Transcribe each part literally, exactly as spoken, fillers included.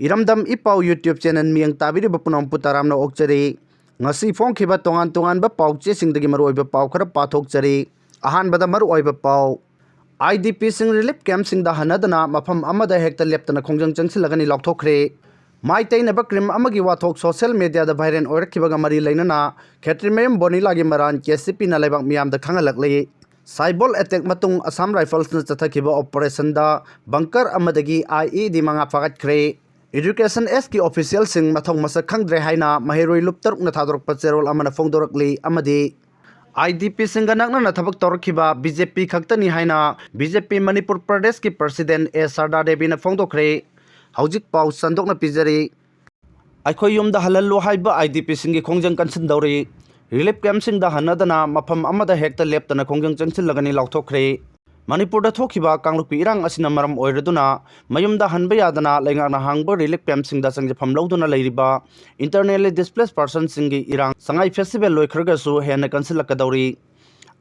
ꯏꯔꯝꯗꯝ ꯏ ꯄꯥꯎ YouTube channel ꯃꯤꯌꯦꯡ ꯇꯥꯕꯤꯔꯤꯕ ꯄꯨꯝꯅꯃꯛꯄꯨ ꯇꯔꯥꯝꯅ ꯑꯣꯛꯆꯔꯤ꯫ ꯉꯁꯤ ꯐꯣꯡꯈꯤꯕ ꯇꯣꯉꯥꯟ ꯇꯣꯉꯥꯟꯕ ꯄꯥꯎ ꯆꯦꯁꯤꯡꯗꯒꯤ ꯃꯔꯨꯑꯣꯏꯕ ꯄꯥꯎ ꯈꯔ ꯄꯥꯊꯣꯛꯆꯔꯤ꯫ ꯑꯍꯥꯟꯕꯗ ꯃꯔꯨꯑꯣꯏꯕ ꯄꯥꯎ, IDPꯁꯤꯡ relief campꯁꯤꯡꯗ ꯍꯟꯅꯗꯅ ꯃꯐꯝ ꯑꯃꯗ ꯍꯦꯛꯇ ꯂꯦꯞꯇꯅ ꯈꯣꯡꯖꯪ ꯆꯪꯁꯤꯜꯂꯒꯅꯤ ꯂꯥꯎꯊꯣꯛꯈ꯭ꯔꯦ꯫ ꯃꯥꯏ ꯇꯩꯅꯕ cream ꯑꯃꯒꯤ ꯋꯥꯊꯣꯛ social mediaꯗ viral ꯑꯣꯏꯔꯛꯈꯤꯕꯒ ꯃꯔꯤ ꯂꯩꯅꯅ ꯈꯦꯇ꯭ꯔꯤꯃꯌꯨꯝ ꯕꯣꯅꯤꯂꯥꯒꯤ ꯃꯔꯥꯟ KCPꯅ ꯂꯩꯕꯥꯛ ꯃꯤꯌꯥꯝꯗ ꯈꯪꯍꯜꯂꯛꯂꯤ꯫ ꯁꯥꯏꯕꯣꯜ attack ꯃꯇꯨꯡ ꯑꯁꯥꯝ Riflesꯅ ꯆꯠꯊꯈꯤꯕ operationꯗ bunker ꯑꯃꯗꯒꯤ IED ꯃꯉꯥ ꯐꯥꯒꯠꯈ꯭ꯔꯦ꯫ Education Sꯀꯤ officialꯁꯤꯡ ꯃꯊꯧ ꯃꯁꯛ ꯈꯪꯗ꯭ꯔꯦ ꯍꯥꯏꯅ ꯃꯍꯩꯔꯣꯏ ꯂꯨꯞ ꯇꯔꯨꯛꯅ ꯊꯥꯗꯣꯔꯛꯄ ꯆꯦꯔꯣꯜ ꯑꯃꯅ ꯐꯣꯡꯗꯣꯔꯛꯂꯤ꯫ ꯑꯃꯗꯤ IDPꯁꯤꯡꯒ ꯅꯛꯅꯅ ꯊꯕꯛ ꯇꯧꯔꯛꯈꯤꯕ BJP ꯈꯛꯇꯅꯤ ꯍꯥꯏꯅ BJP ꯃꯅꯤꯄꯨꯔ ꯄ꯭ꯔꯗꯦꯁꯀꯤ president ꯑꯦ ꯁꯔꯗꯥ ꯗꯦꯕꯤꯅ ꯐꯣꯡꯗꯣꯛꯈ꯭ꯔꯦ꯫ ꯍꯧꯖꯤꯛ ꯄꯥꯎ ꯁꯟꯗꯣꯛꯅ ꯄꯤꯖꯔꯤ꯫ ꯑꯩꯈꯣꯏ ꯌꯨꯝꯗ ꯍꯜꯍꯜꯂꯨ ꯍꯥꯏꯕ IDPꯁꯤꯡꯒꯤ ꯈꯣꯡꯖꯪ ꯀꯟꯁꯤꯟꯗꯧꯔꯤ꯫ Relief campꯁꯤꯡꯗ ꯍꯟꯅꯗꯅ ꯃꯐꯝ ꯑꯃꯗ ꯍꯦꯛꯇ ꯂꯦꯞꯇꯅ ꯈꯣꯡꯖꯪ ꯆꯪꯁꯤꯜꯂꯒꯅꯤ ꯂꯥꯎꯊꯣꯛꯈ꯭ꯔꯦ꯫ ꯃꯅꯤꯄꯨꯔꯗ ꯊꯣꯛꯈꯤꯕ ꯀꯥꯡꯂꯨꯞꯀꯤ ꯏꯔꯥꯡ ꯑꯁꯤꯅ ꯃꯔꯝ ꯑꯣꯏꯔꯗꯨꯅ ꯃꯌꯨꯝꯗ ꯍꯟꯕ ꯌꯥꯗꯅ ꯂꯩꯉꯥꯛꯅ ꯍꯥꯡꯕ relief campꯁꯤꯡꯗ ꯆꯪꯖꯐꯝ ꯂꯧꯗꯨꯅ ꯂꯩꯔꯤꯕ internally displaced personꯁꯤꯡꯒꯤ ꯏꯔꯥꯡ ꯁꯉꯥꯏ festival ꯂꯣꯏꯈ꯭ꯔꯒꯁꯨ ꯍꯦꯟꯅ ꯀꯟꯁꯤꯜꯂꯛꯀꯗꯧꯔꯤ꯫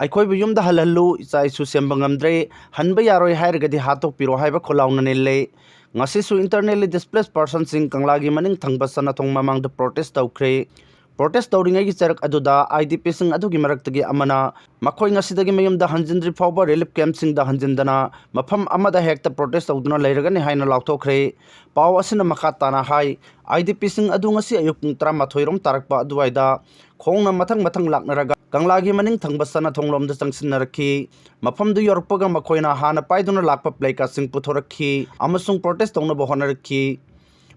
ꯑꯩꯈꯣꯏꯕꯨ ꯌꯨꯝꯗ ꯍꯜꯍꯜꯂꯨ, ꯏꯆꯥ ꯏꯁꯨ ꯁꯦꯝꯕ ꯉꯝꯗ꯭ꯔꯦ, ꯍꯟꯕ ꯌꯥꯔꯣꯏ ꯍꯥꯏꯔꯒꯗꯤ ꯍꯥꯠꯇꯣꯛꯄꯤꯔꯣ ꯍꯥꯏꯕ ꯈꯣꯜꯂꯥꯎꯅ ꯅꯤꯜꯂꯦ꯫ ꯉꯁꯤꯁꯨ internally displaced personꯁꯤꯡ ꯀꯪꯂꯥꯒꯤ ꯃꯅꯤꯡ ꯊꯪꯕ ꯁꯅꯥꯊꯣꯡ ꯃꯃꯥꯡꯗ protest ꯇꯧꯈ꯭ꯔꯦ꯫ Protest ꯇꯧꯔꯤꯉꯩꯒꯤ ꯆꯔꯛ ꯑꯗꯨꯗ IDPꯁꯤꯡ ꯑꯗꯨꯒꯤ ꯃꯔꯛꯇꯒꯤ ꯑꯃꯅ ꯃꯈꯣꯏ ꯉꯁꯤꯗꯒꯤ ꯃꯌꯨꯝꯗ ꯍꯟꯖꯤꯟꯗ꯭ꯔꯤ ꯐꯥꯎꯕ relief campꯁꯤꯡꯗ ꯍꯟꯖꯤꯟꯗꯅ ꯃꯐꯝ ꯑꯃꯗ ꯍꯦꯛꯇ protest ꯇꯧꯗꯨꯅ ꯂꯩꯔꯒꯅꯤ ꯍꯥꯏꯅ ꯂꯥꯎꯊꯣꯛꯈ꯭ꯔꯦ꯫ ꯄꯥꯎ ꯑꯁꯤꯅ ꯃꯈꯥ ꯇꯥꯅ ꯍꯥꯏ, IDPꯁꯤꯡ ꯑꯗꯨ ꯉꯁꯤ ꯑꯌꯨꯛ ꯄꯨꯡ ꯇꯔꯥꯃꯥꯊꯣꯏ ꯔꯣꯝ ꯇꯥꯔꯛꯄ ꯑꯗꯨꯋꯥꯏꯗ ꯈꯣꯡꯅ ꯃꯊꯪ ꯃꯊꯪ ꯂꯥꯛꯅꯔꯒ ꯀꯪꯂꯥꯒꯤ ꯃꯅꯤꯡ ꯊꯪꯕ ꯁꯅꯥꯊꯣꯡꯂꯣꯝꯗ ꯆꯪꯁꯤꯟꯅꯔꯛꯈꯤ꯫ ꯃꯐꯝꯗꯨ ꯌꯧꯔꯛꯄꯒ ꯃꯈꯣꯏꯅ ꯍꯥꯟꯅ ꯄꯥꯏꯗꯨꯅ ꯂꯥꯛꯄ placardꯁꯤꯡ ꯄꯨꯊꯣꯔꯛꯈꯤ ꯑꯃꯁꯨꯡ protest ꯇꯧꯅꯕ ꯍꯣꯠꯅꯔꯛꯈꯤ꯫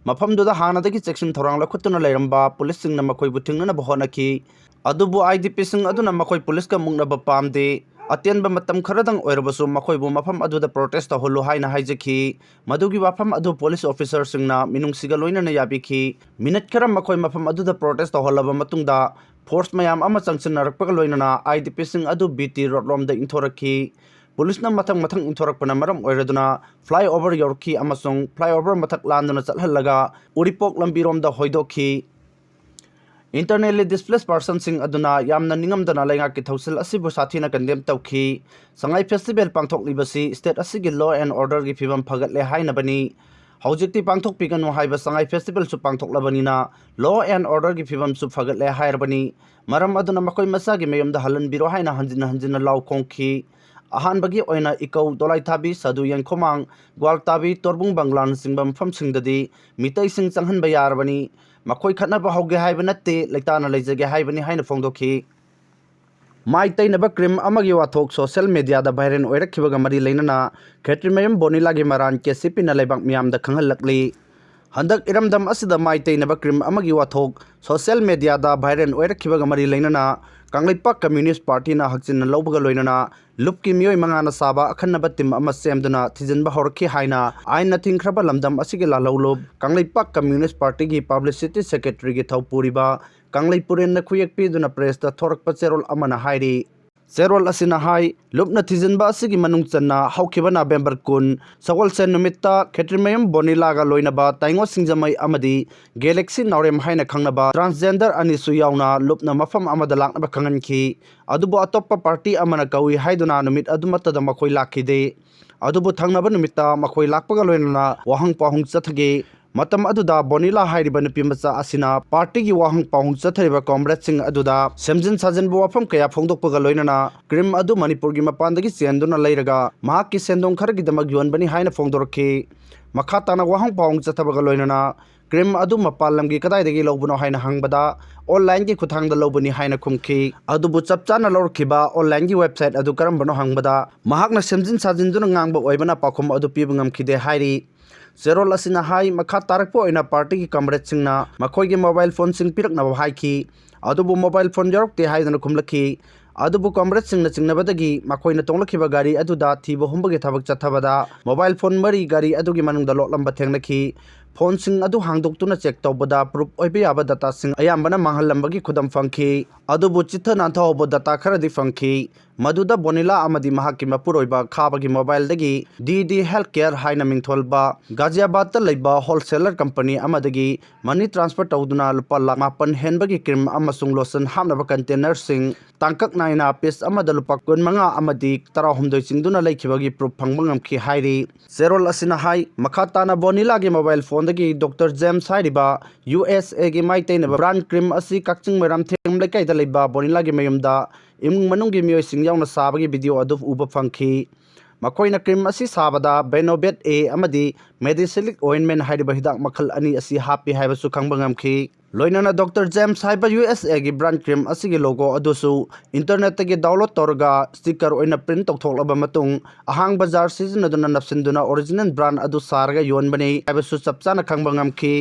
ꯃꯐꯝꯗꯨꯗ ꯍꯥꯟꯅꯗꯒꯤ ꯆꯦꯛꯁꯤꯟ ꯊꯧꯔꯥꯡ ꯂꯧꯈꯠꯇꯨꯅ ꯂꯩꯔꯝꯕ ꯄꯨꯂꯤꯁꯁꯤꯡꯅ ꯃꯈꯣꯏꯕꯨ ꯊꯤꯡꯅꯅꯕ ꯍꯣꯠꯅꯈꯤ꯫ ꯑꯗꯨꯕꯨ IDPꯁꯤꯡ ꯑꯗꯨꯅ ꯃꯈꯣꯏ ꯄꯨꯂꯤꯁꯀ ꯃꯨꯛꯅꯕ ꯄꯥꯝꯗꯦ꯫ ꯑꯇꯦꯟꯕ ꯃꯇꯝ ꯈꯔꯗꯪ ꯑꯣꯏꯔꯕꯁꯨ ꯃꯈꯣꯏꯕꯨ ꯃꯐꯝ ꯑꯗꯨꯗ protest ꯇꯧꯍꯜꯂꯨ ꯍꯥꯏꯅ ꯍꯥꯏꯖꯈꯤ꯫ ꯃꯗꯨꯒꯤ ꯋꯥꯐꯝ ꯑꯗꯨ ꯄꯨꯂꯤꯁ officerꯁꯤꯡꯅ ꯃꯤꯅꯨꯡꯁꯤꯒ ꯂꯣꯏꯅꯅ ꯌꯥꯕꯤꯈꯤ꯫ Minute ꯈꯔ ꯃꯈꯣꯏ ꯃꯐꯝ ꯑꯗꯨꯗ protest ꯇꯧꯍꯜꯂꯕ ꯃꯇꯨꯡꯗ force ꯃꯌꯥꯝ ꯑꯃ ꯆꯪꯁꯤꯟꯅꯔꯛꯄꯒ ꯂꯣꯏꯅꯅ IDPꯁꯤꯡ ꯑꯗꯨ BT road ꯂꯣꯝꯗ ꯏꯟꯊꯣꯔꯛꯈꯤ꯫ ꯄꯨꯂꯤꯁꯅ ꯃꯊꯪ ꯃꯊꯪ ꯏꯟꯊꯣꯔꯛꯄꯅ ꯃꯔꯝ ꯑꯣꯏꯔꯗꯨꯅ flyover ꯌꯧꯔꯛꯈꯤ ꯑꯃꯁꯨꯡ flyover ꯃꯊꯛ ꯂꯥꯟꯗꯨꯅ ꯆꯠꯍꯜꯂꯒ ꯎꯔꯤꯄꯣꯛ ꯂꯝꯕꯤꯔꯣꯝꯗ ꯍꯣꯏꯗꯣꯛꯈꯤ꯫ Internally displaced personꯁꯤꯡ ꯑꯗꯨꯅ ꯌꯥꯝꯅ ꯅꯤꯡꯉꯝꯗꯅ ꯂꯩꯉꯥꯛꯀꯤ ꯊꯧꯁꯤꯜ ꯑꯁꯤꯕꯨ ꯁꯥꯊꯤꯅ condemn ꯇꯧꯈꯤ꯫ ꯁꯉꯥꯏ festival ꯄꯥꯡꯊꯣꯛꯂꯤꯕꯁꯤ state ꯑꯁꯤꯒꯤ law and orderꯒꯤ ꯐꯤꯕꯝ ꯐꯒꯠꯂꯦ ꯍꯥꯏꯅꯕꯅꯤ꯫ ꯍꯧꯖꯤꯛꯇꯤ ꯄꯥꯡꯊꯣꯛꯄꯤꯒꯅꯨ ꯍꯥꯏꯕ ꯁꯉꯥꯏ ꯐꯦꯁꯇꯤꯚꯦꯜꯁꯨ ꯄꯥꯡꯊꯣꯛꯂꯕꯅꯤꯅ law and orderꯒꯤ ꯐꯤꯕꯝꯁꯨ ꯐꯒꯠꯂꯦ ꯍꯥꯏꯔꯕꯅꯤ꯫ ꯃꯔꯝ ꯑꯗꯨꯅ ꯃꯈꯣꯏ ꯃꯁꯥꯒꯤ ꯃꯌꯨꯝꯗ ꯍꯜꯍꯟꯕꯤꯔꯣ ꯍꯥꯏꯅ ꯍꯟꯖꯤꯟ ꯍꯟꯖꯤꯟꯅ ꯂꯥꯎ ꯈꯣꯡꯈꯤ꯫ ꯑꯍꯥꯟꯕꯒꯤ ꯑꯣꯏꯅ ꯏꯀꯧ, ꯗꯣꯂꯥꯏꯊꯥꯕꯤ, ꯁꯥꯗꯨ ꯌꯦꯡꯈꯣꯃꯥꯡ, ꯒ꯭ꯋꯥꯜꯇꯥꯕꯤ, ꯇꯣꯔꯕꯨꯡ ꯕꯪꯒ꯭ꯂꯥꯅꯆꯤꯡꯕ ꯃꯐꯝꯁꯤꯡꯗꯗꯤ ꯃꯤꯇꯩꯁꯤꯡ ꯆꯪꯍꯟꯕ ꯌꯥꯔꯕꯅꯤ꯫ ꯃꯈꯣꯏ ꯈꯠꯅꯕ ꯍꯧꯒꯦ ꯍꯥꯏꯕ ꯅꯠꯇꯦ, ꯂꯩꯇꯥꯅ ꯂꯩꯖꯒꯦ ꯍꯥꯏꯕꯅꯤ ꯍꯥꯏꯅ ꯐꯣꯡꯗꯣꯛꯈꯤ꯫ ꯃꯥꯏ ꯇꯩꯅꯕ ꯀ꯭ꯔꯤꯝ ꯑꯃꯒꯤ ꯋꯥꯊꯣꯛ ꯁꯣꯁꯤꯌꯦꯜ ꯃꯦꯗꯤꯌꯥꯗ ꯚꯥꯏꯔꯦꯜ ꯑꯣꯏꯔꯛꯈꯤꯕꯒ ꯃꯔꯤ ꯂꯩꯅꯅ ꯈꯦꯇ꯭ꯔꯤꯃꯌꯨꯝ ꯕꯣꯅꯤꯂꯥꯒꯤ ꯃꯔꯥꯟ ꯀꯦ ꯁꯤ ꯄꯤꯅ ꯂꯩꯕꯥꯛ ꯃꯤꯌꯥꯝꯗ ꯈꯪꯍꯜꯂꯛꯂꯤ꯫ ꯍꯟꯗꯛ ꯏꯔꯝꯗꯝ ꯑꯁꯤꯗ ꯃꯥꯏ ꯇꯩꯅꯕ ꯀ꯭ꯔꯤꯝ ꯑꯃꯒꯤ ꯋꯥꯊꯣꯛ ꯁꯣꯁꯤꯌꯦꯜ ꯃꯦꯗꯤꯌꯥꯗ ꯚꯥꯏꯔꯦꯜ ꯑꯣꯏꯔꯛꯈꯤꯕꯒ ꯃꯔꯤ ꯂꯩꯅꯅ ꯀꯪꯂꯩꯄꯥꯛ ꯀꯝꯃ꯭ꯌꯨꯅꯤꯁ ꯄꯥꯔꯇꯤꯅ ꯍꯛꯆꯤꯟꯅ ꯂꯧꯕꯒ ꯂꯣꯏꯅꯅ ꯂꯨꯞꯀꯤ ꯃꯤꯑꯣꯏ ꯃꯉꯥꯅ ꯁꯥꯕ ꯑꯈꯟꯅꯕ ꯇꯤꯝ ꯑꯃ ꯁꯦꯝꯗꯨꯅ ꯊꯤꯖꯤꯟꯕ ꯍꯧꯔꯛꯈꯤ ꯍꯥꯏꯅ ꯑꯥꯏꯟꯅ ꯊꯤꯡꯈ꯭ꯔꯕ ꯂꯝꯗꯝ ꯑꯁꯤꯒꯤ ꯂꯥꯜꯍꯧꯂꯨꯞ ꯀꯪꯂꯩꯄꯥꯛ ꯀꯝꯃ꯭ꯌꯨꯅꯤꯁ ꯄꯥꯔꯇꯤꯒꯤ ꯄꯕ꯭ꯂꯤꯁꯤꯇꯤ ꯁꯦꯀ꯭ꯔꯦꯇꯔꯤꯒꯤ ꯊꯧꯄꯨꯔꯤꯕ ꯀꯪꯂꯩꯄꯨꯔꯦꯟꯅ ꯈꯨꯌꯦꯛ ꯄꯤꯗꯨꯅ ꯄ꯭ꯔꯦꯁꯇ ꯊꯣꯔꯛꯄ ꯆꯦꯔꯣꯜ ꯑꯃꯅ ꯍꯥꯏꯔꯤ꯫ ꯆꯦꯔꯣꯜ ꯑꯁꯤꯅ ꯍꯥꯏ, ꯂꯨꯞꯅ ꯊꯤꯖꯤꯟꯕ ꯑꯁꯤꯒꯤ ꯃꯅꯨꯡ ꯆꯟꯅ ꯍꯧꯈꯤꯕ ꯅꯕꯦꯝꯕꯔ ꯀꯨꯟ, ꯁꯒꯣꯜꯁꯦꯟ ꯅꯨꯃꯤꯠꯇ ꯈꯦꯇ꯭ꯔꯤꯃꯌꯨꯝ ꯕꯣꯅꯤꯂꯥꯒ ꯂꯣꯏꯅꯕ ꯇꯥꯏꯉꯣ ꯁꯤꯡꯖꯃꯩ ꯑꯃꯗꯤ ꯒꯦꯂꯦꯛꯁꯤ ꯅꯥꯎꯔꯦꯝ ꯍꯥꯏꯅ ꯈꯪꯅꯕ transgender ꯑꯅꯤꯁꯨ ꯌꯥꯎꯅ ꯂꯨꯞꯅ ꯃꯐꯝ ꯑꯃꯗ ꯂꯥꯛꯅꯕ ꯈꯪꯍꯟꯈꯤ꯫ ꯑꯗꯨꯕꯨ ꯑꯇꯣꯞꯄ ꯄꯥꯔꯇꯤ ꯑꯃꯅ ꯀꯧꯏ ꯍꯥꯏꯗꯨꯅ ꯅꯨꯃꯤꯠ ꯑꯗꯨꯃꯠꯇꯗ ꯃꯈꯣꯏ ꯂꯥꯛꯈꯤꯗꯦ꯫ ꯑꯗꯨꯕꯨ ꯊꯪꯅꯕ ꯅꯨꯃꯤꯠꯇ ꯃꯈꯣꯏ ꯂꯥꯛꯄꯒ ꯂꯣꯏꯅꯅ ꯋꯥꯍꯪ ꯄꯥꯎꯍꯪ ꯆꯠꯊꯈꯤ꯫ ꯃꯇꯝ ꯑꯗꯨꯗ ꯕꯣꯅꯤꯂꯥ ꯍꯥꯏꯔꯤꯕ ꯅꯨꯄꯤ ꯃꯆꯥ ꯑꯁꯤꯅ ꯄꯥꯔꯇꯤꯒꯤ ꯋꯥꯍꯪ ꯄꯥꯎꯍꯪ ꯆꯠꯊꯔꯤꯕ ꯀꯣꯝꯔꯦꯗꯁꯤꯡ ꯑꯗꯨꯗ ꯁꯦꯝꯖꯤꯟ ꯁꯥꯖꯤꯟꯕ ꯋꯥꯐꯝ ꯀꯌꯥ ꯐꯣꯡꯗꯣꯛꯄꯒ ꯂꯣꯏꯅꯅ ꯀ꯭ꯔꯤꯝ ꯑꯗꯨ ꯃꯅꯤꯄꯨꯔꯒꯤ ꯃꯄꯥꯟꯗꯒꯤ ꯆꯦꯟꯗꯨꯅ ꯂꯩꯔꯒ ꯃꯍꯥꯛꯀꯤ ꯁꯦꯟꯗꯣꯡ ꯈꯔꯒꯤꯗꯃꯛ ꯌꯣꯟꯕꯅꯤ ꯍꯥꯏꯅ ꯐꯣꯡꯗꯣꯔꯛꯈꯤ꯫ ꯃꯈꯥ ꯇꯥꯅ ꯋꯥꯍꯪ ꯄꯥꯎꯍꯪ ꯆꯠꯊꯕꯒ ꯂꯣꯏꯅꯅ ꯀ꯭ꯔꯤꯝ ꯑꯗꯨ ꯃꯄꯥꯟ ꯂꯝꯒꯤ ꯀꯗꯥꯏꯗꯒꯤ ꯂꯧꯕꯅꯣ ꯍꯥꯏꯅ ꯍꯪꯕꯗ online-ꯒꯤ ꯈꯨꯠꯊꯥꯡꯗ ꯂꯧꯕꯅꯤ ꯍꯥꯏꯅ ꯈꯨꯝꯈꯤ꯫ ꯑꯗꯨꯕꯨ ꯆꯞ ꯆꯥꯅ ꯂꯧꯔꯛꯈꯤꯕ online-ꯒꯤ website ꯑꯗꯨ ꯀꯔꯝꯕꯅꯣ ꯍꯪꯕꯗ ꯃꯍꯥꯛꯅ ꯁꯦꯝꯖꯤꯟ ꯁꯥꯖꯤꯟꯗꯨꯅ ꯉꯥꯡꯕ ꯑꯣꯏꯕꯅ ꯄꯥꯎꯈꯨꯝ ꯑꯗꯨ ꯄꯤꯕ ꯉꯝꯈꯤꯗꯦ ꯍꯥꯏꯔꯤ꯫ ꯆꯦꯔꯣꯜ ꯑꯁꯤꯅ ꯍꯥꯏ, ꯃꯈꯥ ꯇꯥꯔꯛꯄ ꯑꯣꯏꯅ ꯄꯥꯔꯇꯤꯒꯤ ꯀꯝꯔꯦꯗꯁꯤꯡꯅ ꯃꯈꯣꯏꯒꯤ ꯃꯣꯕꯥꯏꯜ ꯐꯣꯟꯁꯤꯡ ꯄꯤꯔꯛꯅꯕ ꯍꯥꯏꯈꯤ꯫ ꯑꯗꯨꯕꯨ ꯃꯣꯕꯥꯏꯜ ꯐꯣꯟ ꯌꯥꯎꯔꯛꯇꯦ ꯍꯥꯏꯗꯨꯅ ꯈꯨꯝꯂꯛꯈꯤ꯫ ꯑꯗꯨꯕꯨ ꯀꯝꯔꯦꯗꯁꯤꯡꯅ ꯆꯤꯡꯅꯕꯗꯒꯤ ꯃꯈꯣꯏꯅ ꯇꯣꯡꯂꯛꯈꯤꯕ ꯒꯥꯔꯤ ꯑꯗꯨꯗ ꯊꯤꯕ ꯍꯨꯝꯕꯒꯤ ꯊꯕꯛ ꯆꯠꯊꯕꯗ ꯃꯣꯕꯥꯏꯜ ꯐꯣꯟ ꯃꯔꯤ ꯒꯥꯔꯤ ꯑꯗꯨꯒꯤ ꯃꯅꯨꯡꯗ ꯂꯣꯠꯂꯝꯕ ꯊꯦꯡꯅꯈꯤ꯫ ꯐꯣꯟꯁꯤꯡ ꯑꯗꯨ ꯍꯥꯡꯗꯣꯛꯇꯨꯅ ꯆꯦꯛ ꯇꯧꯕꯗ ꯄ꯭ꯔꯨꯐ ꯑꯣꯏꯕ ꯌꯥꯕ ꯗꯇꯥꯁꯤꯡ ꯑꯌꯥꯝꯕꯅ ꯃꯥꯡꯍꯜꯂꯝꯕꯒꯤ ꯈꯨꯗꯝ ꯐꯪꯈꯤ꯫ ꯑꯗꯨꯕꯨ ꯆꯤꯠꯊ ꯅꯥꯟꯊꯍꯧꯕ ꯗꯇꯥ ꯈꯔꯗꯤ ꯐꯪꯈꯤ, ꯃꯗꯨꯗ ꯕꯣꯅꯤꯂꯥ ꯑꯃꯗꯤ ꯃꯍꯥꯛꯀꯤ ꯃꯄꯨꯔꯣꯏꯕ ꯈꯥꯕꯒꯤ ꯃꯣꯕꯥꯏꯜꯗꯒꯤ ꯗꯤ ꯗꯤ ꯍꯦꯜꯊ ꯀꯦꯌꯔ ꯍꯥꯏꯅ ꯃꯤꯡꯊꯣꯜꯕ ꯒꯥꯖꯤꯌꯥꯕꯥꯗꯇ ꯂꯩꯕ ꯍꯣꯜꯁꯦꯂꯔ ꯀꯝꯄꯅꯤ ꯑꯃꯗꯒꯤ ꯃꯅꯤ ꯇ꯭ꯔꯥꯟꯁꯐꯔ ꯇꯧꯗꯨꯅ ꯂꯨꯄꯥ ꯂꯥꯈ ꯃꯥꯄꯟ ꯍꯦꯟꯕꯒꯤ ꯀ꯭ꯔꯤꯝ ꯑꯃꯁꯨꯡ ꯂꯣꯁꯟ ꯍꯥꯞꯅꯕ ꯀꯟꯇꯦꯅꯔꯁꯤꯡ ꯇꯥꯡꯀꯛ ꯅꯥꯏꯅ ꯄꯤꯁ ꯑꯃꯗ ꯂꯨꯄꯥ ꯀꯨꯟꯃꯉꯥ ꯑꯃꯗꯤ ꯇꯔꯥꯍꯨꯝꯗꯣꯏ ꯆꯤꯡꯗꯨꯅ ꯂꯩꯈꯤꯕꯒꯤ ꯄ꯭ꯔꯨꯐ ꯐꯪꯕ ꯉꯝꯈꯤ ꯍꯥꯏꯔꯤ꯫ ꯆꯦꯔꯣꯜ ꯑꯁꯤꯅ ꯍꯥꯏ, ꯃꯈꯥ ꯇꯥꯅ ꯕꯣꯅꯤꯂꯥꯒꯤ ꯃꯣꯕꯥꯏꯜ ꯐꯣꯟꯗꯒꯤ ꯗꯣꯛꯇꯔ ꯖꯦꯝꯁ ꯍꯥꯏꯔꯤꯕ ꯌꯨ ꯑꯦꯁ ꯑꯦꯒꯤ ꯃꯥꯏ ꯇꯩꯅꯕ ꯕ꯭ꯔꯥꯟꯗ ꯀ꯭ꯔꯤꯝ ꯑꯁꯤ ꯀꯛꯆꯤꯡ ꯃꯩꯔꯥꯝꯊꯦꯝ ꯂꯩꯀꯥꯏꯗ ꯂꯩꯕ ꯕꯣꯅꯤꯂꯥꯒꯤ ꯃꯌꯨꯝꯗ ꯏꯃꯨꯡ ꯃꯅꯨꯡꯒꯤ ꯃꯤꯑꯣꯏꯁꯤꯡ ꯌꯥꯎꯅ ꯁꯥꯕꯒꯤ ꯚꯤꯗꯤꯑꯣ ꯑꯗꯨ ꯎꯕ ꯐꯪꯈꯤ꯫ ꯃꯈꯣꯏꯅ ꯀ꯭ꯔꯤꯝ ꯑꯁꯤ ꯁꯥꯕꯗ ꯕꯦꯅꯣꯕꯦꯠ ꯑꯦ ꯑꯃꯗꯤ ꯃꯦꯗꯤꯁꯤꯂꯤꯛ ꯑꯣꯏꯟꯃꯦꯟ ꯍꯥꯏꯔꯤꯕ ꯍꯤꯗꯥꯛ ꯃꯈꯜ ꯑꯅꯤ ꯑꯁꯤ ꯍꯥꯞꯄꯤ ꯍꯥꯏꯕꯁꯨ ꯈꯪꯕ ꯉꯝꯈꯤ꯫ ꯂꯣꯏꯅꯅ ꯗꯣꯛꯇꯔ ꯖꯦꯝꯁ ꯍꯥꯏꯕ ꯌꯨ ꯑꯦꯁ ꯑꯦꯒꯤ ꯕ꯭ꯔꯥꯟꯗ ꯀ꯭ꯔꯤꯝ ꯑꯁꯤꯒꯤ ꯂꯣꯒꯣ ꯑꯗꯨꯁꯨ ꯏꯟꯇꯔꯅꯦꯠꯇꯒꯤ ꯗꯥꯎꯟꯂꯣꯗ ꯇꯧꯔꯒ ꯁ꯭ꯇꯤꯀꯔ ꯑꯣꯏꯅ ꯄ꯭ꯔꯤꯟꯠ ꯇꯧꯊꯣꯛꯂꯕ ꯃꯇꯨꯡ, ꯑꯍꯥꯡꯕ ꯖꯥꯔ ꯁꯤꯖꯤꯟꯅꯗꯨꯅ ꯅꯞꯁꯤꯟꯗꯨꯅ ꯑꯣꯔꯤꯖꯤꯅꯦꯜ ꯕ꯭ꯔꯥꯟꯗ ꯑꯗꯨ ꯁꯥꯔꯒ ꯌꯣꯟꯕꯅꯤ ꯍꯥꯏꯕꯁꯨ ꯆꯞ ꯆꯥꯅ ꯈꯪꯕ ꯉꯝꯈꯤ꯫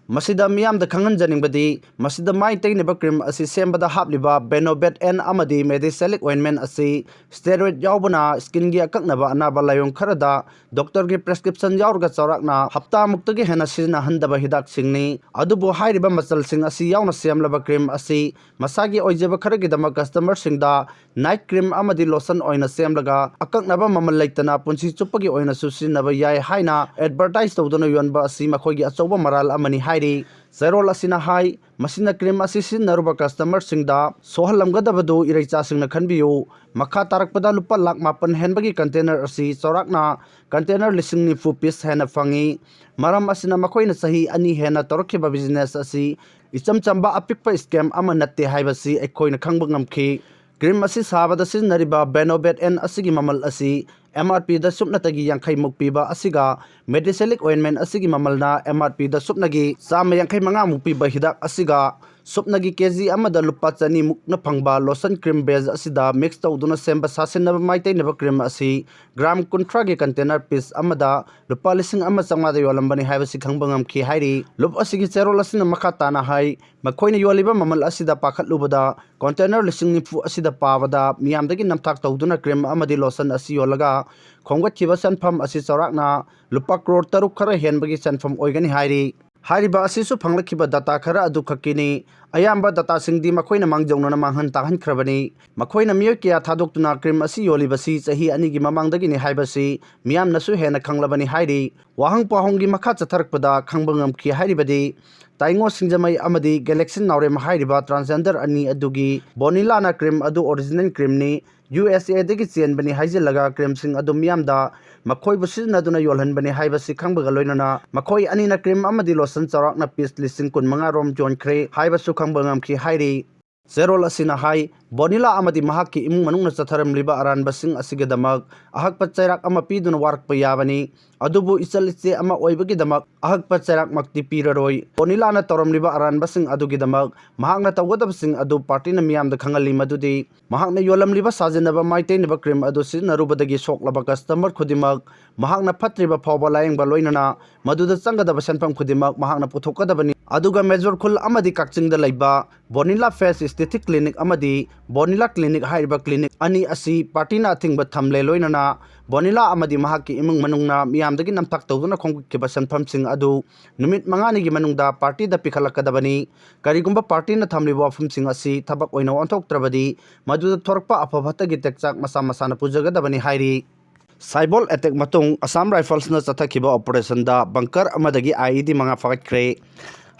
ꯃꯁꯤꯗ ꯃꯤꯌꯥꯝꯗ ꯈꯪꯍꯟꯖꯅꯤꯡꯕꯗꯤ, ꯃꯁꯤꯗ ꯃꯥꯏ ꯇꯩꯅꯕ ꯀ꯭ꯔꯤꯝ ꯑꯁꯤ ꯁꯦꯝꯕꯗ ꯍꯥꯞꯂꯤꯕ ꯕꯦꯅꯣꯕꯦꯠ ꯑꯦꯟ ꯑꯃꯗꯤ ꯃꯦꯗꯤꯁꯦꯂꯤꯛ ꯑꯣꯏꯟꯃꯦꯟ ꯑꯁꯤ ꯁ꯭ꯇꯦꯔꯣꯏꯗ ꯌꯥꯎꯕꯅ ꯁ꯭ꯀꯤꯟꯒꯤ ꯑꯀꯛꯅꯕ ꯑꯅꯥꯕ ꯂꯥꯏꯑꯣꯡ ꯈꯔꯗ ꯗꯣꯛꯇꯔꯒꯤ ꯄ꯭ꯔꯦꯁꯀ꯭ꯔꯤꯞꯁꯟ ꯌꯥꯎꯔꯒ ꯆꯥꯎꯔꯥꯛꯅ ꯍꯞꯇꯥꯃꯨꯛꯇꯒꯤ ꯍꯦꯟꯅ ꯁꯤꯖꯤꯟꯅꯍꯟꯗꯕ ꯍꯤꯗꯥꯛꯁꯤꯡꯅꯤ꯫ ꯑꯗꯨꯕꯨ ꯍꯥꯏꯔꯤꯕ ꯃꯆꯜꯁꯤꯡ ꯑꯁꯤ ꯌꯥꯎꯅ ꯁꯦꯝꯂꯕ ꯀ꯭ꯔꯤꯝ ꯑꯁꯤ ꯃꯁꯥꯒꯤ ꯑꯣꯏꯖꯕ ꯈꯔꯒꯤꯗꯃꯛ ꯀꯁꯇꯃꯔꯁꯤꯡꯗ ꯅꯥꯏꯠ ꯀ꯭ꯔꯤꯝ ꯑꯃꯗꯤ ꯂꯣꯁꯟ ꯑꯣꯏꯅ ꯁꯦꯝꯂꯒ ꯑꯀꯛꯅꯕ ꯃꯃꯜ ꯂꯩꯇꯅ ꯄꯨꯟꯁꯤ ꯆꯨꯞꯄꯒꯤ ꯑꯣꯏꯅꯁꯨ ꯁꯤꯖꯤꯟꯅꯕ ꯌꯥꯏ ꯍꯥꯏꯅ ꯑꯦꯗꯚꯔꯇꯥꯏꯖ ꯇꯧꯗꯨꯅ ꯌꯣꯟꯕ ꯑꯁꯤ ꯃꯈꯣꯏꯒꯤ ꯑꯆꯧꯕ ꯃꯔꯥꯜ ꯑꯃꯅꯤ ꯍꯥꯏꯔꯤ꯫ ꯆꯦꯔꯣꯜ ꯑꯁꯤꯅ ꯍꯥꯏ, ꯃꯁꯤꯅ ꯀ꯭ꯔꯤꯝ ꯑꯁꯤ ꯁꯤꯖꯤꯟꯅꯔꯨꯕ ꯀꯁꯇꯃꯔꯁꯤꯡꯗ ꯁꯣꯛꯍꯜꯂꯝꯒꯗꯕꯗꯨ ꯏꯔꯩꯆꯥꯁꯤꯡꯅ ꯈꯟꯕꯤꯌꯨ꯫ ꯃꯈꯥ ꯇꯥꯔꯛꯄꯗ ꯂꯨꯄꯥ ꯂꯥꯈ ꯃꯥꯄꯟ ꯍꯦꯟꯕꯒꯤ ꯀꯟꯇꯦꯅꯔ ꯑꯁꯤ ꯆꯥꯎꯔꯥꯛꯅ ꯀꯟꯇꯦꯅꯔ ꯂꯤꯁꯤꯡ ꯅꯤꯐꯨ ꯄꯤꯁ ꯍꯦꯟꯅ ꯐꯪꯏ꯫ ꯃꯔꯝ ꯑꯁꯤꯅ ꯃꯈꯣꯏꯅ ꯆꯍꯤ ꯑꯅꯤ ꯍꯦꯟꯅ ꯇꯧꯔꯛꯈꯤꯕ ꯕꯤꯖꯤꯅꯦꯁ ꯑꯁꯤ ꯏꯆꯝ ꯆꯝꯕ ꯑꯄꯤꯛꯄ ꯁ꯭ꯀꯦꯝ ꯑꯃ ꯅꯠꯇꯦ ꯍꯥꯏꯕꯁꯤ ꯑꯩꯈꯣꯏꯅ ꯈꯪꯕ ꯉꯝꯈꯤ꯫ ꯀ꯭ꯔꯤꯝ ꯑꯁꯤ ꯁꯥꯕꯗ ꯁꯤꯖꯤꯟꯅꯔꯤꯕ ꯕꯦꯅꯣꯕꯦꯠ ꯑꯦꯟ ꯑꯁꯤꯒꯤ ꯃꯃꯜ ꯑꯁꯤ ꯑꯦꯝ ꯑꯥꯔ ꯄꯤꯗ ꯁꯨꯞꯅꯇꯒꯤ ꯌꯥꯡꯈꯩ ꯃꯨꯛ ꯄꯤꯕ ꯑꯁꯤꯒ ꯃꯦꯗꯤꯁꯦꯂꯤꯛ ꯑꯣꯏꯟꯃꯦꯟ ꯑꯁꯤꯒꯤ ꯃꯃꯜꯅ ꯑꯦꯝ ꯑꯥꯔ ꯄꯤꯗ ꯁꯨꯞꯅꯒꯤ ꯆꯥꯝꯃ ꯌꯥꯡꯈꯩ ꯃꯉꯥ ꯃꯨꯛ ꯄꯤꯕ ꯍꯤꯗꯥꯛ ꯑꯁꯤꯒ ꯁꯨꯞꯅꯒꯤ ꯀꯦ ꯖꯤ ꯑꯃꯗ ꯂꯨꯄꯥ ꯆꯅꯤ ꯃꯨꯛꯅ ꯐꯪꯕ ꯂꯣꯁꯟ ꯀ꯭ꯔꯤꯝ ꯕꯦꯖ ꯑꯁꯤꯗ ꯃꯤꯛꯁ ꯇꯧꯗꯨꯅ ꯁꯦꯝꯕ ꯁꯥꯁꯤꯟꯅꯕ ꯃꯥꯏ ꯇꯩꯅꯕ ꯀ꯭ꯔꯤꯝ ꯑꯁꯤ ꯒ꯭ꯔꯥꯝ ꯀꯨꯟꯊ꯭ꯔꯥꯒꯤ ꯀꯟꯇꯦꯅꯔ ꯄꯤꯁ ꯑꯃꯗ ꯂꯨꯄꯥ ꯂꯤꯁꯤꯡ ꯑꯃ ꯆꯥꯝꯃꯉꯥꯗ ꯌꯣꯜꯂꯝꯕꯅꯤ ꯍꯥꯏꯕꯁꯤ ꯈꯪꯕ ꯉꯝꯈꯤ ꯍꯥꯏꯔꯤ꯫ ꯂꯨꯞ ꯑꯁꯤꯒꯤ ꯆꯦꯔꯣꯜ ꯑꯁꯤꯅ ꯃꯈꯥ ꯇꯥꯅ ꯍꯥꯏ, ꯃꯈꯣꯏꯅ ꯌꯣꯜꯂꯤꯕ ꯃꯃꯜ ꯑꯁꯤꯗ ꯄꯥꯈꯠꯂꯨꯕꯗ ꯀꯣꯟꯇꯦꯅꯔ ꯂꯤꯁꯤꯡ ꯅꯤꯐꯨ ꯑꯁꯤꯗ ꯄꯥꯕꯗ ꯃꯤꯌꯥꯝꯗꯒꯤ ꯅꯝꯊꯥꯛ ꯇꯧꯗꯨꯅ ꯀ꯭ꯔꯤꯝ ꯑꯃꯗꯤ ꯂꯣꯁꯟ ꯑꯁꯤ ꯌꯣꯜꯂꯒ ꯈꯣꯝꯒꯠꯈꯤꯕ ꯁꯦꯟꯐꯝ ꯑꯁꯤ ꯆꯥꯎꯔꯥꯛꯅ ꯂꯨꯄꯥ ꯀ꯭ꯔꯣꯔ ꯇꯔꯨꯛ ꯈꯔ ꯍꯦꯟꯕꯒꯤ ꯁꯦꯟꯐꯝ ꯑꯣꯏꯒꯅꯤ ꯍꯥꯏꯔꯤ꯫ ꯍꯥꯏꯔꯤꯕ ꯑꯁꯤꯁꯨ ꯐꯪꯂꯛꯈꯤꯕ ꯗꯇꯥ ꯈꯔ ꯑꯗꯨ ꯈꯛꯀꯤꯅꯤ꯫ ꯑꯌꯥꯝꯕ ꯗꯇꯥꯁꯤꯡꯗꯤ ꯃꯈꯣꯏꯅ ꯃꯥꯡꯖꯧꯅꯅ ꯃꯥꯡꯍꯟ ꯇꯥꯛꯍꯟꯈ꯭ꯔꯕꯅꯤ꯫ ꯃꯈꯣꯏꯅ ꯃꯤꯑꯣꯏ ꯀꯌꯥ ꯊꯥꯗꯣꯛꯇꯨꯅ ꯀ꯭ꯔꯤꯝ ꯑꯁꯤ ꯌꯣꯜꯂꯤꯕꯁꯤ ꯆꯍꯤ ꯑꯅꯤꯒꯤ ꯃꯃꯥꯡꯗꯒꯤꯅꯤ ꯍꯥꯏꯕꯁꯤ ꯃꯤꯌꯥꯝꯅꯁꯨ ꯍꯦꯟꯅ ꯈꯪꯂꯕꯅꯤ ꯍꯥꯏꯔꯤ꯫ ꯋꯥꯍꯪ ꯄꯥꯎꯍꯪꯒꯤ ꯃꯈꯥ ꯆꯠꯊꯔꯛꯄꯗ ꯈꯪꯕ ꯉꯝꯈꯤ ꯍꯥꯏꯔꯤꯕꯗꯤ, ꯇꯥꯏꯉꯣ ꯁꯤꯡꯖꯃꯩ ꯑꯃꯗꯤ ꯒꯦꯂꯦꯛꯁꯤ ꯅꯥꯎꯔꯦꯝ ꯍꯥꯏꯔꯤꯕ transgender ꯑꯅꯤ ꯑꯗꯨꯒꯤ ꯕꯣꯅꯤꯂꯥꯅ ꯀ꯭ꯔꯤꯝ ꯑꯗꯨ ꯑꯣꯔꯤꯖꯤꯅꯦꯜ ꯀ꯭ꯔꯤꯝꯅꯤ, ꯌꯨ ꯑꯦꯁ ꯑꯦꯗꯒꯤ ꯆꯦꯟꯕꯅꯤ ꯍꯥꯏꯖꯤꯜꯂꯒ ꯀ꯭ꯔꯤꯝꯁꯤꯡ ꯑꯗꯨ ꯃꯤꯌꯥꯝꯗ ꯃꯈꯣꯏꯕꯨ ꯁꯤꯖꯤꯟꯅꯗꯨꯅ ꯌꯣꯜꯍꯟꯕꯅꯤ ꯍꯥꯏꯕꯁꯤ ꯈꯪꯕꯒ ꯂꯣꯏꯅꯅ ꯃꯈꯣꯏ ꯑꯅꯤꯅ ꯀ꯭ꯔꯤꯝ ꯑꯃꯗꯤ ꯂꯣꯁꯟ ꯆꯥꯎꯔꯥꯛꯅ ꯄꯤꯁ ꯂꯤꯁꯤꯡ ꯀꯨꯟꯃꯉꯥ ꯔꯣꯝ ꯌꯣꯟꯈ꯭ꯔꯦ ꯍꯥꯏꯕꯁꯨ ꯈꯪꯕ ꯉꯝꯈꯤ ꯍꯥꯏꯔꯤ꯫ ꯆꯦꯔꯣꯜ ꯑꯁꯤꯅ ꯍꯥꯏ, ꯕꯣꯅꯤꯂꯥ ꯑꯃꯗꯤ ꯃꯍꯥꯛꯀꯤ ꯏꯃꯨꯡ ꯃꯅꯨꯡꯅ ꯆꯠꯊꯔꯝꯂꯤꯕ ꯑꯔꯥꯟꯕꯁꯤꯡ ꯑꯁꯤꯒꯤꯗꯃꯛ ꯑꯍꯛꯄ ꯆꯩꯔꯥꯛ ꯑꯃ ꯄꯤꯗꯨꯅ ꯋꯥꯔꯛꯄ ꯌꯥꯕꯅꯤ, ꯑꯗꯨꯕꯨ ꯏꯆꯜ ꯏꯆꯦ ꯑꯃ ꯑꯣꯏꯕꯒꯤꯗꯃꯛ ꯑꯍꯛꯄ ꯆꯩꯔꯥꯛꯃꯛꯇꯤ ꯄꯤꯔꯔꯣꯏ꯫ ꯕꯣꯅꯤꯂꯥꯅ ꯇꯧꯔꯝꯂꯤꯕ ꯑꯔꯥꯟꯕꯁꯤꯡ ꯑꯗꯨꯒꯤꯗꯃꯛ ꯃꯍꯥꯛꯅ ꯇꯧꯒꯗꯕꯁꯤꯡ ꯑꯗꯨ ꯄꯥꯔꯇꯤꯅ ꯃꯤꯌꯥꯝꯗ ꯈꯪꯍꯜꯂꯤ, ꯃꯗꯨꯗꯤ ꯃꯍꯥꯛꯅ ꯌꯣꯜꯂꯝꯂꯤꯕ ꯁꯥꯖꯤꯟꯅꯕ ꯃꯥꯏ ꯇꯩꯅꯕ ꯀ꯭ꯔꯤꯝ ꯑꯗꯨ ꯁꯤꯖꯤꯟꯅꯔꯨꯕꯗꯒꯤ ꯁꯣꯛꯂꯕ ꯀꯁꯇꯃꯔ ꯈꯨꯗꯤꯡꯃꯛ ꯃꯍꯥꯛꯅ ꯐꯠꯇ꯭ꯔꯤꯕ ꯐꯥꯎꯕ ꯂꯥꯌꯦꯡꯕ ꯂꯣꯏꯅꯅ ꯃꯗꯨꯗ ꯆꯪꯒꯗꯕ ꯁꯦꯟꯐꯝ ꯈꯨꯗꯤꯡꯃꯛ ꯃꯍꯥꯛꯅ ꯄꯨꯊꯣꯛꯀꯗꯕꯅꯤ꯫ ꯑꯗꯨꯒ ꯃꯦꯖꯣꯔ ꯈꯨꯜ ꯑꯃꯗꯤ ꯀꯛꯆꯤꯡꯗ ꯂꯩꯕ ꯕꯣꯅꯤꯂꯥ ꯐꯦꯁ ꯑꯦꯁꯊꯦꯇꯤꯛ ꯀ꯭ꯂꯤꯅꯤꯛ ꯑꯃꯗꯤ ꯕꯣꯅꯤꯂꯥ ꯀ꯭ꯂꯤꯅꯤꯛ ꯍꯥꯏꯔꯤꯕ ꯀ꯭ꯂꯤꯅꯤꯛ ꯑꯅꯤ ꯑꯁꯤ ꯄꯥꯔꯇꯤꯅ ꯑꯊꯤꯡꯕ ꯊꯝꯂꯦ, ꯂꯣꯏꯅꯅ ꯕꯣꯅꯤꯂꯥ ꯑꯃꯗꯤ ꯃꯍꯥꯛꯀꯤ ꯏꯃꯨꯡ ꯃꯅꯨꯡꯅ ꯃꯤꯌꯥꯝꯗꯒꯤ ꯅꯝꯊꯥꯛ ꯇꯧꯗꯨꯅ ꯈꯣꯝꯒꯠꯈꯤꯕ ꯁꯦꯟꯐꯝꯁꯤꯡ ꯑꯗꯨ ꯅꯨꯃꯤꯠ ꯃꯉꯥꯅꯤꯒꯤ ꯃꯅꯨꯡꯗ ꯄꯥꯔꯇꯤꯗ ꯄꯤꯈꯠꯂꯛꯀꯗꯕꯅꯤ꯫ ꯀꯔꯤꯒꯨꯝꯕ ꯄꯥꯔꯇꯤꯅ ꯊꯝꯂꯤꯕ ꯋꯥꯐꯝꯁꯤꯡ ꯑꯁꯤ ꯊꯕꯛ ꯑꯣꯏꯅ ꯑꯣꯟꯊꯣꯛꯇ꯭ꯔꯕꯗꯤ ꯃꯗꯨꯗ ꯊꯣꯔꯛꯄ ꯑꯐ ꯐꯠꯇꯒꯤ ꯇꯦꯛꯆꯥꯛ ꯃꯁꯥ ꯃꯁꯥꯅ ꯄꯨꯖꯒꯗꯕꯅꯤ ꯍꯥꯏꯔꯤ꯫ ꯁꯥꯏꯕꯣꯜ ꯑꯦꯇꯦꯛ ꯃꯇꯨꯡ ꯑꯁꯥꯝ ꯔꯥꯏꯐꯜꯁꯅ ꯆꯠꯊꯈꯤꯕ ꯑꯣꯄꯔꯦꯁꯟꯗ ꯕꯪꯀꯔ ꯑꯃꯗꯒꯤ ꯑꯥꯏ ꯏ ꯗꯤ ꯃꯉꯥ ꯐꯥꯒꯠꯈ꯭ꯔꯦ꯫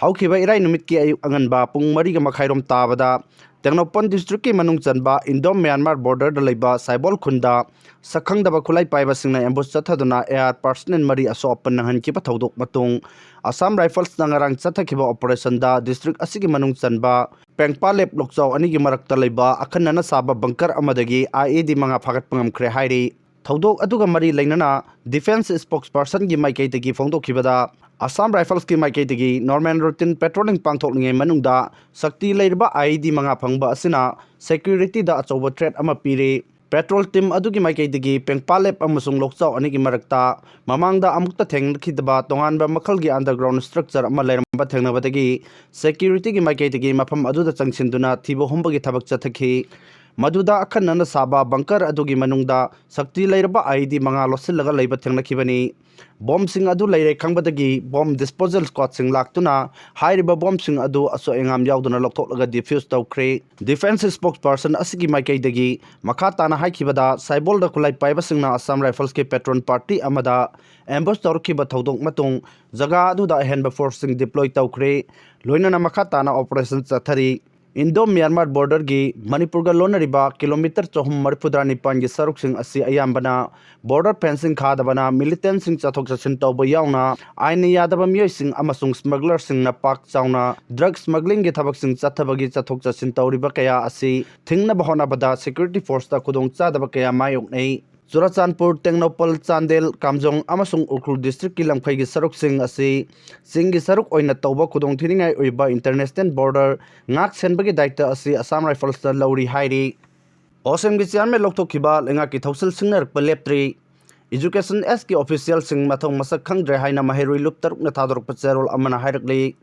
ꯍꯧꯈꯤꯕ ꯏꯔꯥꯏ ꯅꯨꯃꯤꯠꯀꯤ ꯑꯌꯨꯛ ꯑꯉꯟꯕ ꯄꯨꯡ ꯃꯔꯤꯒ ꯃꯈꯥꯏꯔꯣꯝ ꯇꯥꯕꯗ ꯇꯦꯡꯅꯧꯄꯜ ꯗꯤꯁꯇ꯭ꯔꯤꯛꯀꯤ ꯃꯅꯨꯡ ꯆꯟꯕ ꯏꯟꯗꯣ ꯃ꯭ꯌꯥꯟꯃꯥꯔ ꯕꯣꯔꯗꯔꯗ ꯂꯩꯕ ꯁꯥꯏꯕꯣꯜ ꯈꯨꯟꯗ ꯁꯛꯈꯪꯗꯕ ꯈꯨꯠꯂꯥꯏ ꯄꯥꯏꯕꯁꯤꯡꯅ ꯑꯦꯝꯕꯨꯁ ꯆꯠꯊꯗꯨꯅ ꯑꯦ ꯑꯥꯔ ꯄꯥꯔꯁꯅꯦꯜ ꯃꯔꯤ ꯑꯁꯣꯛ ꯑꯄꯟ ꯅꯪꯍꯟꯈꯤꯕ ꯊꯧꯗꯣꯛ ꯃꯇꯨꯡ ꯑꯁꯥꯝ ꯔꯥꯏꯐꯜꯁꯅ ꯉꯔꯥꯡ ꯆꯠꯊꯈꯤꯕ ꯑꯣꯄꯔꯦꯁꯟꯗ ꯗꯤꯁꯇ꯭ꯔꯤꯛ ꯑꯁꯤꯒꯤ ꯃꯅꯨꯡ ꯆꯟꯕ ꯄꯦꯡꯄꯥꯂꯦꯞ ꯂꯣꯛꯆꯥꯎ ꯑꯅꯤꯒꯤ ꯃꯔꯛꯇ ꯂꯩꯕ ꯑꯈꯟꯅꯅ ꯁꯥꯕ ꯕꯪꯀꯔ ꯑꯃꯗꯒꯤ ꯑꯥꯏ ꯏ ꯗꯤ ꯃꯉꯥ ꯐꯥꯒꯠꯄ ꯉꯝꯈ꯭ꯔꯦ ꯍꯥꯏꯔꯤ꯫ ꯊꯧꯗꯣꯛ ꯑꯗꯨꯒ ꯃꯔꯤ ꯂꯩꯅꯅ ꯗꯤꯐꯦꯟꯁ ꯁ꯭ꯄꯣꯛꯁ ꯄꯔꯁꯟꯒꯤ ꯃꯥꯏꯀꯩꯗꯒꯤ ꯐꯣꯡꯗꯣꯛꯈꯤꯕꯗ, ꯑꯁꯥꯝ ꯔꯥꯏꯐꯜꯁꯀꯤ ꯃꯥꯏꯀꯩꯗꯒꯤ ꯅꯣꯔꯃꯦꯜ ꯔꯨꯇꯤꯟ ꯄꯦꯇ꯭ꯔꯣꯂꯤꯡ ꯄꯥꯡꯊꯣꯛꯂꯤꯉꯩ ꯃꯅꯨꯡꯗ ꯁꯛꯇꯤ ꯂꯩꯔꯕ ꯑꯥꯏ ꯏ ꯗꯤ ꯃꯉꯥ ꯐꯪꯕ ꯑꯁꯤꯅ ꯁꯦꯀ꯭ꯌꯨꯔꯤꯇꯤꯗ ꯑꯆꯧꯕ ꯊ꯭ꯔꯦꯠ ꯑꯃ ꯄꯤꯔꯤ꯫ ꯄꯦꯇ꯭ꯔꯣꯜ ꯇꯤꯝ ꯑꯗꯨꯒꯤ ꯃꯥꯏꯀꯩꯗꯒꯤ ꯄꯦꯡꯄꯥꯂꯦꯞ ꯑꯃꯁꯨꯡ ꯂꯣꯛꯆꯥꯎ ꯑꯅꯤꯒꯤ ꯃꯔꯛꯇ ꯃꯃꯥꯡꯗ ꯑꯃꯨꯛꯇ ꯊꯦꯡꯅꯈꯤꯗꯕ ꯇꯣꯉꯥꯟꯕ ꯃꯈꯜꯒꯤ ꯑꯟꯗꯔꯒ꯭ꯔꯥꯎꯟ ꯁ꯭ꯇ꯭ꯔꯛꯆꯔ ꯑꯃ ꯂꯩꯔꯝꯕ ꯊꯦꯡꯅꯕꯗꯒꯤ ꯁꯦꯀ꯭ꯌꯨꯔꯤꯇꯤꯒꯤ ꯃꯥꯏꯀꯩꯗꯒꯤ ꯃꯐꯝ ꯑꯗꯨꯗ ꯆꯪꯁꯤꯟꯗꯨꯅ ꯊꯤꯕ ꯍꯨꯝꯕꯒꯤ ꯊꯕꯛ ꯆꯠꯊꯈꯤ꯫ ꯃꯗꯨꯗ ꯑꯈꯟꯅꯅ ꯁꯥꯕ ꯕꯪꯀꯔ ꯑꯗꯨꯒꯤ ꯃꯅꯨꯡꯗ ꯁꯛꯇꯤ ꯂꯩꯔꯕ ꯑꯥꯏꯏꯗꯤ ꯃꯉꯥ ꯂꯣꯠꯁꯤꯜꯂꯒ ꯂꯩꯕ ꯊꯦꯡꯅꯈꯤꯕꯅꯤ꯫ ꯕꯣꯝꯁꯤꯡ ꯑꯗꯨ ꯂꯩꯔꯦ ꯈꯪꯕꯗꯒꯤ ꯕꯣꯝ ꯗꯤꯁꯄꯣꯖꯦꯜ ꯁ꯭ꯀ꯭ꯋꯥꯗꯁꯤꯡ ꯂꯥꯛꯇꯨꯅ ꯍꯥꯏꯔꯤꯕ ꯕꯣꯝꯁꯤꯡ ꯑꯗꯨ ꯑꯁꯣꯏ ꯑꯉꯥꯝ ꯌꯥꯎꯗꯅ ꯂꯧꯊꯣꯛꯂꯒ ꯗꯤꯐ꯭ꯌꯨꯁ ꯇꯧꯈ꯭ꯔꯦ꯫ ꯗꯤꯐꯦꯟꯁ ꯁ꯭ꯄꯣꯛꯁ ꯄꯔꯁꯟ ꯑꯁꯤꯒꯤ ꯃꯥꯏꯀꯩꯗꯒꯤ ꯃꯈꯥ ꯇꯥꯅ ꯍꯥꯏꯈꯤꯕꯗ, ꯁꯥꯏꯕꯣꯜꯗ ꯈꯨꯠꯂꯥꯏ ꯄꯥꯏꯕꯁꯤꯡꯅ ꯑꯁꯥꯝ ꯔꯥꯏꯐꯜꯁꯀꯤ ꯄꯦꯇ꯭ꯔꯣꯟ ꯄꯥꯔꯇꯤ ꯑꯃꯗ ꯑꯦꯝꯕꯨꯁ ꯇꯧꯔꯛꯈꯤꯕ ꯊꯧꯗꯣꯛ ꯃꯇꯨꯡ ꯖꯒꯥ ꯑꯗꯨꯗ ꯑꯍꯦꯟꯕ ꯐꯣꯔꯁꯁꯤꯡ ꯗꯤꯄ꯭ꯂꯣꯏ ꯇꯧꯈ꯭ꯔꯦ꯫ ꯂꯣꯏꯅꯅ ꯃꯈꯥ ꯇꯥꯅ ꯑꯣꯄꯔꯦꯁꯟ ꯆꯠꯊꯔꯤ꯫ ꯏꯟꯗꯣ ꯃ꯭ꯌꯥꯟꯃꯥꯔ ꯕꯣꯔꯗꯔꯒꯤ ꯃꯅꯤꯄꯨꯔꯒ ꯂꯣꯟꯅꯔꯤꯕ ꯀꯤꯂꯣꯃꯤꯇꯔ ꯆꯍꯨꯝ ꯃꯔꯤꯐꯨꯇꯔꯥ ꯅꯤꯄꯥꯟꯒꯤ ꯁꯔꯨꯛꯁꯤꯡ ꯑꯁꯤ ꯑꯌꯥꯝꯕꯅ ꯕꯣꯔꯗꯔ ꯐꯦꯟꯁꯤꯡ ꯈꯥꯗꯕꯅ, ꯃꯤꯂꯤꯇꯦꯟꯁꯤꯡ ꯆꯠꯊꯣꯛ ꯆꯠꯁꯤꯟ ꯇꯧꯕ ꯌꯥꯎꯅ ꯑꯥꯏꯟꯅ ꯌꯥꯗꯕ ꯃꯤꯑꯣꯏꯁꯤꯡ ꯑꯃꯁꯨꯡ ꯁ꯭ꯃꯒꯂꯔꯁꯤꯡꯅ ꯄꯥꯛ ꯆꯥꯎꯅ ꯗ꯭ꯔꯒ ꯁ꯭ꯃꯒꯂꯤꯡꯒꯤ ꯊꯕꯛꯁꯤꯡ ꯆꯠꯊꯕꯒꯤ ꯆꯠꯊꯣꯛ ꯆꯠꯁꯤꯟ ꯇꯧꯔꯤꯕ ꯀꯌꯥ ꯑꯁꯤ ꯊꯤꯡꯅꯕ ꯍꯣꯠꯅꯕꯗ ꯁꯦꯀ꯭ꯌꯨꯔꯤꯇꯤ ꯐꯣꯔꯁꯇ ꯈꯨꯗꯣꯡꯆꯥꯗꯕ ꯀꯌꯥ ꯃꯥꯌꯣꯛꯅꯩ꯫ ꯆꯨꯔꯥꯆꯥꯟꯄꯨꯔ, ꯇꯦꯡꯅꯧꯄꯜ, ꯆꯥꯟꯗꯦꯜ, ꯀꯥꯝꯖꯣꯡ ꯑꯃꯁꯨꯡ ꯎꯈ꯭ꯔꯨꯜ ꯗꯤꯁꯇ꯭ꯔꯤꯛꯀꯤ ꯂꯝꯈꯩꯒꯤ ꯁꯔꯨꯛꯁꯤꯡ ꯑꯁꯤ ꯆꯤꯡꯒꯤ ꯁꯔꯨꯛ ꯑꯣꯏꯅ ꯇꯧꯕ ꯈꯨꯗꯣꯡꯊꯤꯅꯤꯡꯉꯥꯏ ꯑꯣꯏꯕ ꯏꯟꯇꯔꯅꯦꯁꯅꯦꯜ ꯕꯣꯔꯗꯔ ꯉꯥꯛ ꯁꯦꯟꯕꯒꯤ ꯗꯥꯌꯤꯠꯇ ꯑꯁꯤ ꯑꯁꯥꯝ ꯔꯥꯏꯐꯜꯁꯇ ꯂꯧꯔꯤ ꯍꯥꯏꯔꯤ꯫ ꯕꯣꯁꯦꯝꯒꯤ ꯆꯤꯌꯥꯔꯃꯦꯟ ꯂꯧꯊꯣꯛꯈꯤꯕ ꯂꯩꯉꯥꯛꯀꯤ ꯊꯧꯁꯤꯜ ꯁꯤꯡꯅꯔꯛꯄ ꯂꯦꯞꯇ꯭ꯔꯤ꯫ ꯏꯖꯨꯀꯦꯁꯟ ꯑꯦꯁꯀꯤ ꯑꯣꯐꯤꯁꯤꯌꯦꯜꯁꯤꯡ ꯃꯊꯧ ꯃꯁꯛ ꯈꯪꯗ꯭ꯔꯦ ꯍꯥꯏꯅ ꯃꯍꯩꯔꯣꯏ ꯂꯨꯞ ꯇꯔꯨꯛꯅ ꯊꯥꯗꯣꯔꯛꯄ ꯆꯦꯔꯣꯜ ꯑꯃꯅ ꯍꯥꯏꯔꯛꯂꯤ꯫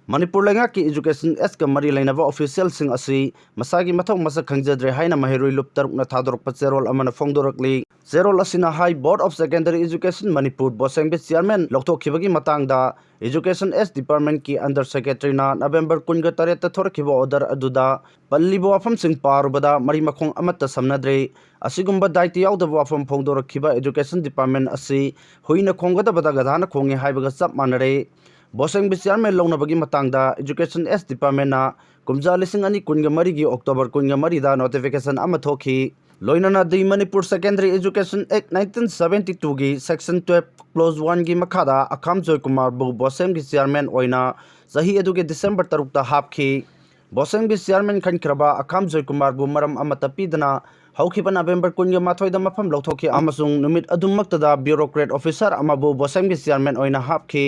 ꯃꯅꯤꯄꯨꯔ ꯂꯩꯉꯥꯛꯀꯤ ꯏꯖꯨꯀꯦꯁꯟ ꯑꯦꯁꯀ ꯃꯔꯤ ꯂꯩꯅꯕ ꯑꯣꯐꯤꯁꯤꯌꯦꯜꯁꯤꯡ ꯑꯁꯤ ꯃꯁꯥꯒꯤ ꯃꯊꯧ ꯃꯁꯛ ꯈꯪꯖꯗ꯭ꯔꯦ ꯍꯥꯏꯅ ꯃꯍꯩꯔꯣꯏ ꯂꯨꯞ ꯇꯔꯨꯛꯅ ꯊꯥꯗꯣꯔꯛꯄ ꯆꯦꯔꯣꯜ ꯑꯃꯅ ꯐꯣꯡꯗꯣꯔꯛꯂꯤ꯫ ꯆꯦꯔꯣꯜ ꯑꯁꯤꯅ ꯍꯥꯏ, Board of Secondary Education Manipur ꯕꯣꯁꯦꯝꯒꯤ ꯆꯤꯌꯥꯔꯃꯦꯟ ꯂꯧꯊꯣꯛꯈꯤꯕꯒꯤ ꯃꯇꯥꯡꯗ ꯏꯖꯨꯀꯦꯁꯟ ꯑꯦꯁ ꯗꯤꯄꯥꯔꯠꯃꯦꯟꯠꯀꯤ ꯑꯟꯗꯔ ꯁꯦꯀ꯭ꯔꯦꯇꯔꯤꯅ ꯅꯕꯦꯝꯕꯔ ꯀꯨꯟꯒ ꯇꯔꯦꯠꯇ ꯊꯣꯔꯛꯈꯤꯕ ꯑꯣꯔꯗꯔ ꯑꯗꯨꯗ ꯄꯜꯂꯤꯕ ꯋꯥꯐꯝꯁꯤꯡ ꯄꯥꯔꯨꯕꯗ ꯃꯔꯤ ꯃꯈꯣꯡ ꯑꯃꯠꯇ ꯁꯝꯅꯗ꯭ꯔꯦ꯫ ꯑꯁꯤꯒꯨꯝꯕ ꯗꯥꯏꯇ ꯌꯥꯎꯗꯕ ꯋꯥꯐꯝ ꯐꯣꯡꯗꯣꯔꯛꯈꯤꯕ ꯏꯖꯨꯀꯦꯁꯟ ꯗꯤꯄꯥꯔꯠꯃꯦꯟꯠ ꯑꯁꯤ ꯍꯨꯏꯅ ꯈꯣꯡꯒꯗꯕꯗ ꯒꯙꯥꯅ ꯈꯣꯡꯉꯤ ꯍꯥꯏꯕꯒ ꯆꯞ ꯃꯥꯟꯅꯔꯦ꯫ ꯕꯣꯁꯦꯝꯒꯤ ꯆꯤꯌꯥꯔꯃꯦꯟ ꯂꯧꯅꯕꯒꯤ ꯃꯇꯥꯡꯗ ꯏꯖꯨꯀꯦꯁꯟ ꯑꯦꯁ ꯗꯤꯄꯥꯔꯠꯃꯦꯟꯠꯅ ꯀꯨꯝꯖꯥ ꯂꯤꯁꯤꯡ ꯑꯅꯤ ꯀꯨꯟꯒ ꯃꯔꯤꯒꯤ ꯑꯣꯛꯇꯣꯕꯔ ꯀꯨꯟꯒ ꯃꯔꯤꯗ ꯅꯣꯇꯤꯐꯤꯀꯦꯁꯟ ꯑꯃ ꯊꯣꯛꯈꯤ꯫ ꯂꯣꯏꯅꯅ The Manipur Secondary Education Act nineteen seventy twoꯒꯤ section twelve clause oneꯒꯤ ꯃꯈꯥꯗ ꯑꯈꯥꯝ ꯖꯣꯏꯀꯨꯃꯥꯔꯕꯨ ꯕꯣꯁꯦꯝꯒꯤ ꯆꯤꯌꯥꯔꯃꯦꯟ ꯑꯣꯏꯅ ꯆꯍꯤ ꯑꯗꯨꯒꯤ ꯗꯤꯁꯦꯝꯕꯔ ꯇꯔꯨꯛꯇ ꯍꯥꯞꯈꯤ꯫ ꯕꯣꯁꯦꯝꯒꯤ ꯆꯤꯌꯥꯔꯃꯦꯟ ꯈꯟꯈ꯭ꯔꯕ ꯑꯈꯥꯝ ꯖꯣꯏꯀꯨꯃꯥꯔꯕꯨ ꯃꯔꯝ ꯑꯃꯠꯇ ꯄꯤꯗꯅ ꯍꯧꯈꯤꯕ ꯅꯕꯦꯝꯕꯔ ꯀꯨꯟꯒ ꯃꯥꯊꯣꯏꯗ ꯃꯐꯝ ꯂꯧꯊꯣꯛꯈꯤ ꯑꯃꯁꯨꯡ ꯅꯨꯃꯤꯠ ꯑꯗꯨꯃꯛꯇꯗ bureaucrat officer ꯑꯃꯕꯨ ꯕꯣꯁꯦꯝꯒꯤ ꯆꯤꯌꯥꯔꯃꯦꯟ ꯑꯣꯏꯅ ꯍꯥꯞꯈꯤ꯫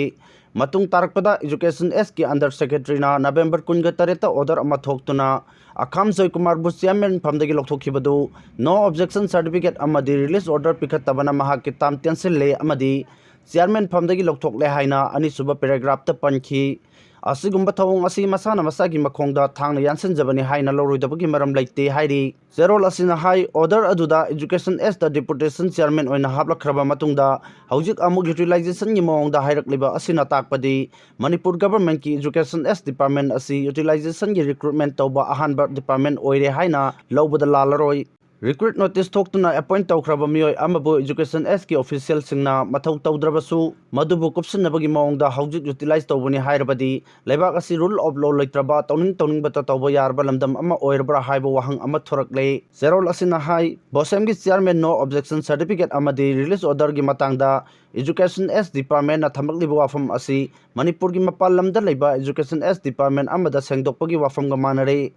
ꯃꯇꯨꯡ ꯇꯥꯔꯛꯄꯗ ꯏꯖꯨꯀꯦꯁꯟ ꯑꯦꯁꯀꯤ ꯑꯟꯗꯔ ꯁꯦꯀ꯭ꯔꯦꯇꯔꯤꯅ ꯅꯕꯦꯝꯕꯔ ꯀꯨꯟꯒ ꯇꯔꯦꯠꯇ ꯑꯣꯔꯗꯔ ꯑꯃ ꯊꯣꯛꯇꯨꯅ ꯑꯈꯥꯝ ꯖꯣꯏꯀꯨꯃꯥꯔꯕꯨ ꯆꯤꯌꯥꯔꯃꯦꯟ ꯐꯝꯗꯒꯤ ꯂꯧꯊꯣꯛꯈꯤꯕꯗꯨ no objection certificate ꯑꯃꯗꯤ release order ꯄꯤꯈꯠꯇꯕꯅ ꯃꯍꯥꯛꯀꯤ ꯇꯥꯝ ꯇꯦꯟꯁꯤꯜꯂꯦ ꯑꯃꯗꯤ ꯆꯤꯌꯥꯔꯃꯦꯟ ꯐꯝꯗꯒꯤ ꯂꯧꯊꯣꯛꯂꯦ ꯍꯥꯏꯅ ꯑꯅꯤꯁꯨꯕ ꯄꯦꯔꯥꯒ꯭ꯔꯥꯐꯇ ꯄꯟꯈꯤ꯫ ꯑꯁꯤꯒꯨꯝꯕ ꯊꯧꯑꯣꯡ ꯑꯁꯤ ꯃꯁꯥꯅ ꯃꯁꯥꯒꯤ ꯃꯈꯣꯡꯗ ꯊꯥꯡꯅ ꯌꯥꯟꯁꯤꯟꯖꯕꯅꯤ ꯍꯥꯏꯅ ꯂꯧꯔꯣꯏꯗꯕꯒꯤ ꯃꯔꯝ ꯂꯩꯇꯦ ꯍꯥꯏꯔꯤ꯫ ꯆꯦꯔꯣꯜ ꯑꯁꯤꯅ ꯍꯥꯏ, order ꯑꯗꯨꯗ Education S ꯇ Deputation Chairman ꯑꯣꯏꯅ ꯍꯥꯞꯂꯛꯈ꯭ꯔꯕ ꯃꯇꯨꯡꯗ ꯍꯧꯖꯤꯛ ꯑꯃꯨꯛ utilization ꯒꯤ ꯃꯑꯣꯡꯗ ꯍꯥꯏꯔꯛꯂꯤꯕ ꯑꯁꯤꯅ ꯇꯥꯛꯄꯗꯤ ꯃꯅꯤꯄꯨꯔ government ꯀꯤ Education S department ꯑꯁꯤ utilization ꯒꯤ recruitment ꯇꯧꯕ ꯑꯍꯥꯟꯕ department ꯑꯣꯏꯔꯦ ꯍꯥꯏꯅ ꯂꯧꯕꯗ ꯂꯥꯜꯂꯔꯣꯏ꯫ Recruit notice ꯊꯣꯛꯇꯨꯅ appoint ꯇꯧꯈ꯭ꯔꯕ ꯃꯤꯑꯣꯏ ꯑꯃꯕꯨ Education S ꯀꯤ official ꯁꯤꯡꯅ ꯃꯊꯧ ꯇꯧꯗ꯭ꯔꯕꯁꯨ, ꯃꯗꯨꯕꯨ ꯀꯨꯞꯁꯤꯟꯅꯕꯒꯤ ꯃꯑꯣꯡꯗ ꯍꯧꯖꯤꯛ utilize ꯇꯧꯕꯅꯤ ꯍꯥꯏꯔꯕꯗꯤ, ꯂꯩꯕꯥꯛ ꯑꯁꯤ rule of law ꯂꯩꯇ꯭ꯔꯕ, ꯇꯧꯅꯤꯡ ꯇꯧꯅꯤꯡꯕꯇ ꯇꯧꯕ ꯌꯥꯔꯕ ꯂꯝꯗꯝ ꯑꯃ ꯑꯣꯏꯔꯕ꯭ꯔꯥ ꯍꯥꯏꯕ ꯋꯥꯍꯪ ꯑꯃ ꯊꯣꯔꯛꯂꯦ꯫ ꯆꯦꯔꯣꯜ ꯑꯁꯤꯅ ꯍꯥꯏ, ꯕꯣꯁꯦꯝꯒꯤ chairman no objection certificate ꯑꯃꯗꯤ release order ꯒꯤ ꯃꯇꯥꯡꯗ Education S department ꯅ ꯊꯝꯂꯛꯂꯤꯕ ꯋꯥꯐꯝ ꯑꯁꯤ ꯃꯅꯤꯄꯨꯔꯒꯤ ꯃꯄꯥꯟ ꯂꯝꯗ ꯂꯩꯕ Education S department ꯑꯃꯗ ꯁꯦꯡꯗꯣꯛꯄꯒꯤ ꯋꯥꯐꯝꯒ ꯃꯥꯟꯅꯔꯦ꯫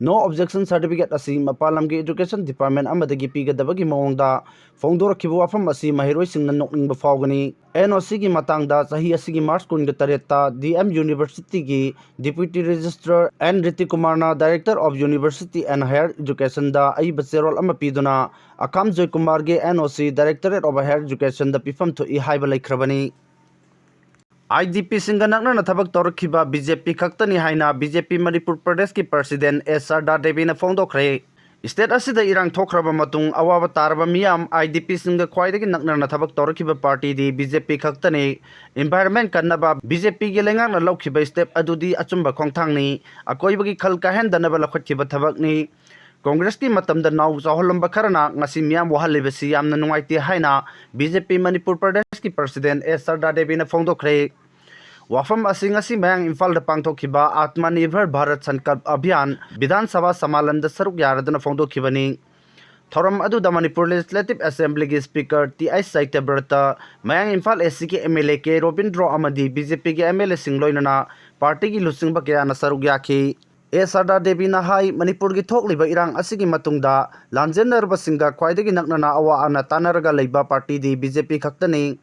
No objection certificate ꯑꯁꯤ ꯃꯄꯥꯟ ꯂꯝꯒꯤ Education department ꯑꯃꯗꯒꯤ ꯄꯤꯒꯗꯕꯒꯤ ꯃꯑꯣꯡꯗ ꯐꯣꯡꯗꯣꯔꯛꯈꯤꯕ ꯋꯥꯐꯝ ꯑꯁꯤ ꯃꯍꯩꯔꯣꯏꯁꯤꯡꯅ ꯅꯣꯛꯅꯤꯡꯕ ꯐꯥꯎꯒꯅꯤ꯫ N O C ꯒꯤ ꯃꯇꯥꯡꯗ ꯆꯍꯤ ꯑꯁꯤꯒꯤ March ꯀꯨꯟꯒ ꯇꯔꯦꯠꯇ D M University ꯒꯤ Deputy Registrar N ꯔꯤꯇꯤꯀꯨꯃꯥꯔꯅ Director of University and Higher Education ꯗ ꯑꯏꯕ ꯆꯦꯔꯣꯜ ꯑꯃ ꯄꯤꯗꯨꯅ ꯑꯈꯥꯝ ꯖꯣꯏꯀꯨꯃꯥꯔꯒꯤ N O C Directorate of Higher Education ꯗ ꯄꯤꯐꯝ ꯊꯣꯛꯏ ꯍꯥꯏꯕ ꯂꯩꯈ꯭ꯔꯕꯅꯤ꯫ I D P ꯁꯤꯡꯒ ꯅꯛꯅꯅ ꯊꯕꯛ ꯇꯧꯔꯛꯈꯤꯕ B J P ꯈꯛꯇꯅꯤ ꯍꯥꯏꯅ B J P ꯃꯅꯤꯄꯨꯔ ꯄ꯭ꯔꯗꯦꯁꯀꯤ president ꯑꯦꯁ ꯁꯔꯗꯥ ꯗꯦꯕꯤꯅ ꯐꯣꯡꯗꯣꯛꯈ꯭ꯔꯦ꯫ State ꯑꯁꯤꯗ ꯏꯔꯥꯡ ꯊꯣꯛꯈ꯭ꯔꯕ ꯃꯇꯨꯡ ꯑꯋꯥꯕ ꯇꯥꯔꯕ ꯃꯤꯌꯥꯝ I D P ꯁꯤꯡꯒ ꯈ꯭ꯋꯥꯏꯗꯒꯤ ꯅꯛꯅꯅ ꯊꯕꯛ ꯇꯧꯔꯛꯈꯤꯕ party ꯗꯤ B J P ꯈꯛꯇꯅꯤ꯫ Environment ꯀꯟꯅꯕ B J P ꯒꯤ ꯂꯩꯉꯥꯛꯅ ꯂꯧꯈꯤꯕ step ꯑꯗꯨꯗꯤ ꯑꯆꯨꯝꯕ ꯈꯣꯡꯊꯥꯡꯅꯤ꯫ ꯑꯀꯣꯏꯕꯒꯤ ꯈꯜ ꯀꯥꯏꯍꯟꯗꯅꯕ ꯂꯧꯈꯠꯈꯤꯕ ꯊꯕꯛꯅꯤ꯫ Congress ꯀꯤ ꯃꯇꯝꯗ ꯅꯥꯎ ꯆꯥꯎꯍꯜꯂꯝꯕ ꯈꯔꯅ ꯉꯁꯤ ꯃꯤꯌꯥꯝ ꯋꯥꯍꯜꯂꯤꯕꯁꯤ ꯌꯥꯝꯅ ꯅꯨꯡꯉꯥꯏꯇꯦ ꯍꯥꯏꯅ B J P ꯃꯅꯤꯄꯨꯔ ꯄ꯭ꯔꯗꯦꯁꯀꯤ president ꯑꯦꯁ ꯁꯔꯗꯥ ꯗꯦꯕꯤꯅ ꯐꯣꯡꯗꯣꯛꯈ꯭ꯔꯦ꯫ ꯋꯥꯐꯝ ꯑꯁꯤ ꯉꯁꯤ ꯃꯌꯥꯡ ꯏꯝꯐꯥꯜꯗ ꯄꯥꯡꯊꯣꯛꯈꯤꯕ Atmanirbhar Bharat Sankalp Abhiyan ꯕꯤꯙꯥꯟ ꯁꯚꯥ ꯁꯃꯥꯂꯟꯗ ꯁꯔꯨꯛ ꯌꯥꯔꯗꯨꯅ ꯐꯣꯡꯗꯣꯛꯈꯤꯕꯅꯤ꯫ ꯊꯧꯔꯝ ꯑꯗꯨꯗ ꯃꯅꯤꯄꯨꯔ Legislative Assembly ꯒꯤ Speaker ꯇꯤ ꯑꯩꯆ ꯆꯩꯇꯕ꯭ꯔꯇ, ꯃꯌꯥꯡ ꯏꯝꯐꯥꯜ A C ꯒꯤ M L A ꯀꯦ ꯔꯣꯕꯤꯟꯗ꯭ꯔꯣ ꯑꯃꯗꯤ B J P ꯒꯤ M L A ꯁꯤꯡ ꯂꯣꯏꯅꯅ party ꯒꯤ ꯂꯨꯆꯤꯡꯕ ꯀꯌꯥꯅ ꯁꯔꯨꯛ ꯌꯥꯈꯤ꯫ ꯑꯦꯁ ꯁꯔꯗꯥ ꯗꯦꯕꯤꯅ ꯍꯥꯏ, ꯃꯅꯤꯄꯨꯔꯒꯤ ꯊꯣꯛꯂꯤꯕ ꯏꯔꯥꯡ ꯑꯁꯤꯒꯤ ꯃꯇꯨꯡꯗ ꯂꯥꯟꯖꯦꯟꯅꯔꯕꯁꯤꯡꯒ ꯈ꯭ꯋꯥꯏꯗꯒꯤ ꯅꯛꯅꯅ ꯑꯋꯥ ꯑꯅꯥ ꯇꯥꯟꯅꯔꯒ ꯂꯩꯕ party ꯗꯤ B J P ꯈꯛꯇꯅꯤ꯫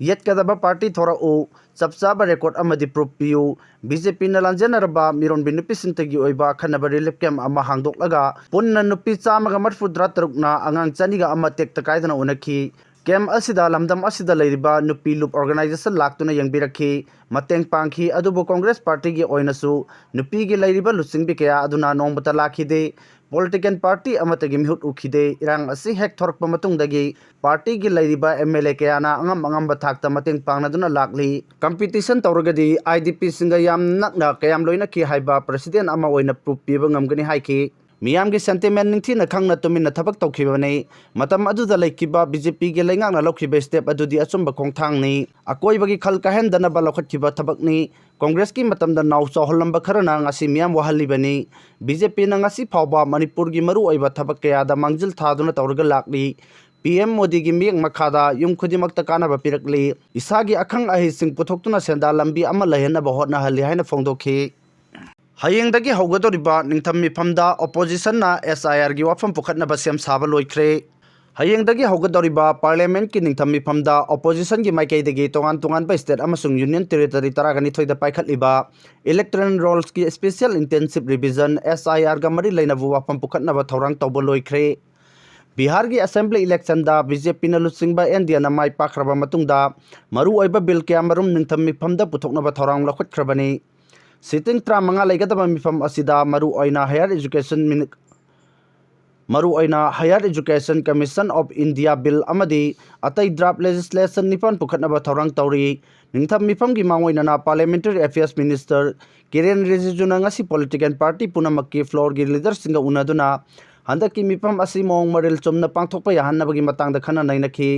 ꯌꯦꯠꯀꯗꯕ party ꯊꯣꯔꯛꯎ, ꯆꯞ ꯆꯥꯕ record ꯑꯃꯗꯤ proof ꯄꯤꯌꯨ꯫ B J P ꯅ ꯂꯥꯟꯖꯦꯟꯅꯔꯕ ꯃꯤꯔꯣꯟꯕꯤ ꯅꯨꯄꯤꯁꯤꯡꯇꯒꯤ ꯑꯣꯏꯕ ꯑꯈꯟꯅꯕ relief camp ꯑꯃ ꯍꯥꯡꯗꯣꯛꯂꯒ ꯄꯨꯟꯅ ꯅꯨꯄꯤ ꯆꯥꯝꯃꯒ ꯃꯔꯤꯐꯨꯇꯔꯥ ꯇꯔꯨꯛꯅ ꯑꯉꯥꯡ ꯆꯅꯤꯒ ꯑꯃ ꯇꯦꯛꯇ ꯀꯥꯏꯗꯅ ꯎꯅꯈꯤ꯫ ꯀꯦꯝꯞ ꯑꯁꯤꯗ ꯂꯝꯗꯝ ꯑꯁꯤꯗ ꯂꯩꯔꯤꯕ ꯅꯨꯄꯤ ꯂꯨꯞ ꯑꯣꯔꯒꯅꯥꯏꯖꯦꯁꯟ ꯂꯥꯛꯇꯨꯅ ꯌꯦꯡꯕꯤꯔꯛꯈꯤ, ꯃꯇꯦꯡ ꯄꯥꯡꯈꯤ꯫ ꯑꯗꯨꯕꯨ ꯀꯣꯡꯒ꯭ꯔꯦꯁ ꯄꯥꯔꯇꯤꯒꯤ ꯑꯣꯏꯅꯁꯨ ꯅꯨꯄꯤꯒꯤ ꯂꯩꯔꯤꯕ ꯂꯨꯆꯤꯡꯕꯤ ꯀꯌꯥ ꯑꯗꯨꯅ ꯅꯣꯡꯃꯇ ꯂꯥꯛꯈꯤꯗꯦ꯫ ꯄꯣꯂꯤꯇꯤꯀꯦꯜ ꯄꯥꯔꯇꯤ ꯑꯃꯠꯇꯒꯤ ꯃꯤꯍꯨꯠ ꯎꯈꯤꯗꯦ꯫ ꯏꯔꯥꯡ ꯑꯁꯤ ꯍꯦꯛ ꯊꯣꯔꯛꯄ ꯃꯇꯨꯡꯗꯒꯤ ꯄꯥꯔꯇꯤꯒꯤ ꯂꯩꯔꯤꯕ ꯑꯦꯝ ꯑꯦꯜ ꯑꯦ ꯀꯌꯥꯅ ꯑꯉꯝ ꯑꯉꯝꯕ ꯊꯥꯛꯇ ꯃꯇꯦꯡ ꯄꯥꯡꯅꯗꯨꯅ ꯂꯥꯛꯂꯤ꯫ ꯀꯝꯄꯤꯇꯤꯁꯟ ꯇꯧꯔꯒꯗꯤ ꯑꯥꯏ ꯗꯤ ꯄꯤꯁꯤꯡꯒ ꯌꯥꯝ ꯅꯛꯅ ꯀꯌꯥꯝ ꯂꯣꯏꯅꯈꯤ ꯍꯥꯏꯕ ꯄ꯭ꯔꯁꯤꯗꯦꯟ ꯑꯃ ꯑꯣꯏꯅ ꯄ꯭ꯔꯨꯐ ꯄꯤꯕ ꯉꯝꯒꯅꯤ ꯍꯥꯏꯈꯤ꯫ ꯃꯤꯌꯥꯝꯒꯤ ꯁꯦꯟꯇꯤꯃꯦꯟ ꯅꯤꯡꯊꯤꯅ ꯈꯪꯅ ꯇꯨꯃꯤꯟꯅ ꯊꯕꯛ ꯇꯧꯈꯤꯕꯅꯤ꯫ ꯃꯇꯝ ꯑꯗꯨꯗ ꯂꯩꯈꯤꯕ ꯕꯤ ꯖꯦ ꯄꯤꯒꯤ ꯂꯩꯉꯥꯛꯅ ꯂꯧꯈꯤꯕ ꯁ꯭ꯇꯦꯞ ꯑꯗꯨꯗꯤ ꯑꯆꯨꯝꯕ ꯈꯣꯡꯊꯥꯡꯅꯤ꯫ ꯑꯀꯣꯏꯕꯒꯤ ꯈꯜ ꯀꯥꯏꯍꯟꯗꯅꯕ ꯂꯧꯈꯠꯈꯤꯕ ꯊꯕꯛꯅꯤ꯫ ꯀꯣꯡꯒ꯭ꯔꯦꯁꯀꯤ ꯃꯇꯝꯗ ꯅꯥꯎ ꯆꯥꯎꯍꯜꯂꯝꯕ ꯈꯔꯅ ꯉꯁꯤ ꯃꯤꯌꯥꯝ ꯋꯥꯍꯜꯂꯤꯕꯅꯤ꯫ ꯕꯤ ꯖꯦ ꯄꯤꯅ ꯉꯁꯤ ꯐꯥꯎꯕ ꯃꯅꯤꯄꯨꯔꯒꯤ ꯃꯔꯨꯑꯣꯏꯕ ꯊꯕꯛ ꯀꯌꯥꯗ ꯃꯥꯡꯖꯤꯜ ꯊꯥꯗꯨꯅ ꯇꯧꯔꯒ ꯂꯥꯛꯂꯤ꯫ ꯄꯤ ꯑꯦꯝ ꯃꯣꯗꯤꯒꯤ ꯃꯤꯠꯌꯦꯡ ꯃꯈꯥꯗ ꯌꯨꯝ ꯈꯨꯗꯤꯡꯃꯛꯇ ꯀꯥꯟꯅꯕ ꯄꯤꯔꯛꯂꯤ꯫ ꯏꯁꯥꯒꯤ ꯑꯈꯪ ꯑꯍꯩꯁꯤꯡ ꯄꯨꯊꯣꯛꯇꯨꯅ ꯁꯦꯟꯗꯥꯟ ꯂꯝꯕꯤ ꯑꯃ ꯂꯩꯍꯟꯅꯕ ꯍꯣꯠꯅꯍꯜꯂꯤ ꯍꯥꯏꯅ ꯐꯣꯡꯗꯣꯛꯈꯤ꯫ ꯍꯌꯦꯡꯗꯒꯤ ꯍꯧꯒꯗꯧꯔꯤꯕ ꯅꯤꯡꯊꯝ ꯃꯤꯐꯝꯗ ꯑꯣꯄꯣꯖꯤꯁꯟꯅ ꯑꯦꯁ ꯑꯥꯏ ꯑꯥꯔꯒꯤ ꯋꯥꯐꯝ ꯄꯨꯈꯠꯅꯕ ꯁꯦꯝ ꯁꯥꯕ ꯂꯣꯏꯈ꯭ꯔꯦ꯫ ꯍꯌꯦꯡꯗꯒꯤ ꯍꯧꯒꯗꯧꯔꯤꯕ ꯄꯥꯔꯂꯤꯌꯥꯃꯦꯟꯠꯀꯤ ꯅꯤꯡꯊꯝ ꯃꯤꯐꯝꯗ ꯑꯣꯄꯣꯖꯤꯁꯟꯒꯤ ꯃꯥꯏꯀꯩꯗꯒꯤ ꯇꯣꯉꯥꯟ ꯇꯣꯉꯥꯟꯕ ꯁ꯭ꯇꯦꯠ ꯑꯃꯁꯨꯡ ꯌꯨꯅꯤꯌꯟ ꯇꯦꯔꯤꯇꯣꯔꯤ ꯇꯔꯥꯒ ꯅꯤꯊꯣꯏꯗ ꯄꯥꯏꯈꯠꯂꯤꯕ ꯏꯂꯦꯛꯇꯣꯔꯦꯜ ꯔꯣꯜꯁꯀꯤ ꯁ꯭ꯄꯦꯁꯤꯌꯦꯜ ꯏꯟꯇꯦꯟꯁꯤꯞ ꯔꯤꯚꯤꯖꯟ, ꯑꯦꯁ ꯑꯥꯏ ꯑꯥꯔꯒ ꯃꯔꯤ ꯂꯩꯅꯕ ꯋꯥꯐꯝ ꯄꯨꯈꯠꯅꯕ ꯊꯧꯔꯥꯡ ꯇꯧꯕ ꯂꯣꯏꯈ꯭ꯔꯦ꯫ ꯕꯤꯍꯥꯔꯒꯤ ꯑꯁꯦꯝꯕ꯭ꯂꯤ ꯏꯂꯦꯛꯁꯟꯗ ꯕꯤ ꯖꯦ ꯄꯤꯅ ꯂꯨꯆꯤꯡꯕ ꯑꯦꯟ ꯗꯤ ꯑꯦꯅ ꯃꯥꯏ ꯄꯥꯛꯈ꯭ꯔꯕ ꯃꯇꯨꯡꯗ ꯃꯔꯨꯑꯣꯏꯕ ꯕꯤꯜ ꯀꯌꯥꯃꯔꯨꯝ ꯅꯤꯡꯊꯝ ꯃꯤꯐꯝꯗ ꯄꯨꯊꯣꯛꯅꯕ ꯊꯧꯔꯥꯡ ꯂꯧꯈꯠꯈ꯭ꯔꯕꯅꯤ꯫ ꯁꯤꯇꯤꯡ ꯇꯔꯥꯃꯉꯥ ꯂꯩꯒꯗꯕ ꯃꯤꯐꯝ ꯑꯁꯤꯗ ꯃꯔꯨꯑꯣꯏꯅ ꯍꯥꯌꯔ ꯑꯦꯖꯨꯀꯦꯁꯟ ꯃꯤꯅꯤ-, ꯃꯔꯨꯑꯣꯏꯅ higher education commission of India bill ꯑꯃꯗꯤ ꯑꯇꯩ ꯗ꯭ꯔꯥꯐ ꯂꯦꯖꯤꯁꯂꯦꯁꯟ ꯅꯤꯄꯥꯟ ꯄꯨꯈꯠꯅꯕ ꯊꯧꯔꯥꯡ ꯇꯧꯔꯤ꯫ ꯅꯤꯡꯊꯝ ꯃꯤꯐꯝꯒꯤ ꯃꯥꯡꯑꯣꯏꯅꯅ ꯄꯥꯔꯂꯤꯌꯥꯃꯦꯟꯇꯔꯤ ꯑꯦꯐꯤꯌꯔꯁ ꯃꯤꯅꯤꯁꯇꯔ ꯀꯤꯔꯦꯟ ꯔꯤꯖꯤꯖꯨꯅ ꯉꯁꯤ ꯄꯣꯂꯤꯇꯤꯀꯦꯜ ꯄꯥꯔꯇꯤ ꯄꯨꯝꯅꯃꯛꯀꯤ ꯐ꯭ꯂꯣꯔꯒꯤ ꯂꯤꯗꯔꯁꯤꯡꯒ ꯎꯅꯗꯨꯅ ꯍꯟꯗꯛꯀꯤ ꯃꯤꯐꯝ ꯑꯁꯤ ꯃꯑꯣꯡ ꯃꯔꯤꯜ ꯆꯨꯝꯅ ꯄꯥꯡꯊꯣꯛꯄ ꯌꯥꯍꯟꯅꯕꯒꯤ ꯃꯇꯥꯡꯗ ꯈꯟꯅ ꯅꯩꯅꯈꯤ꯫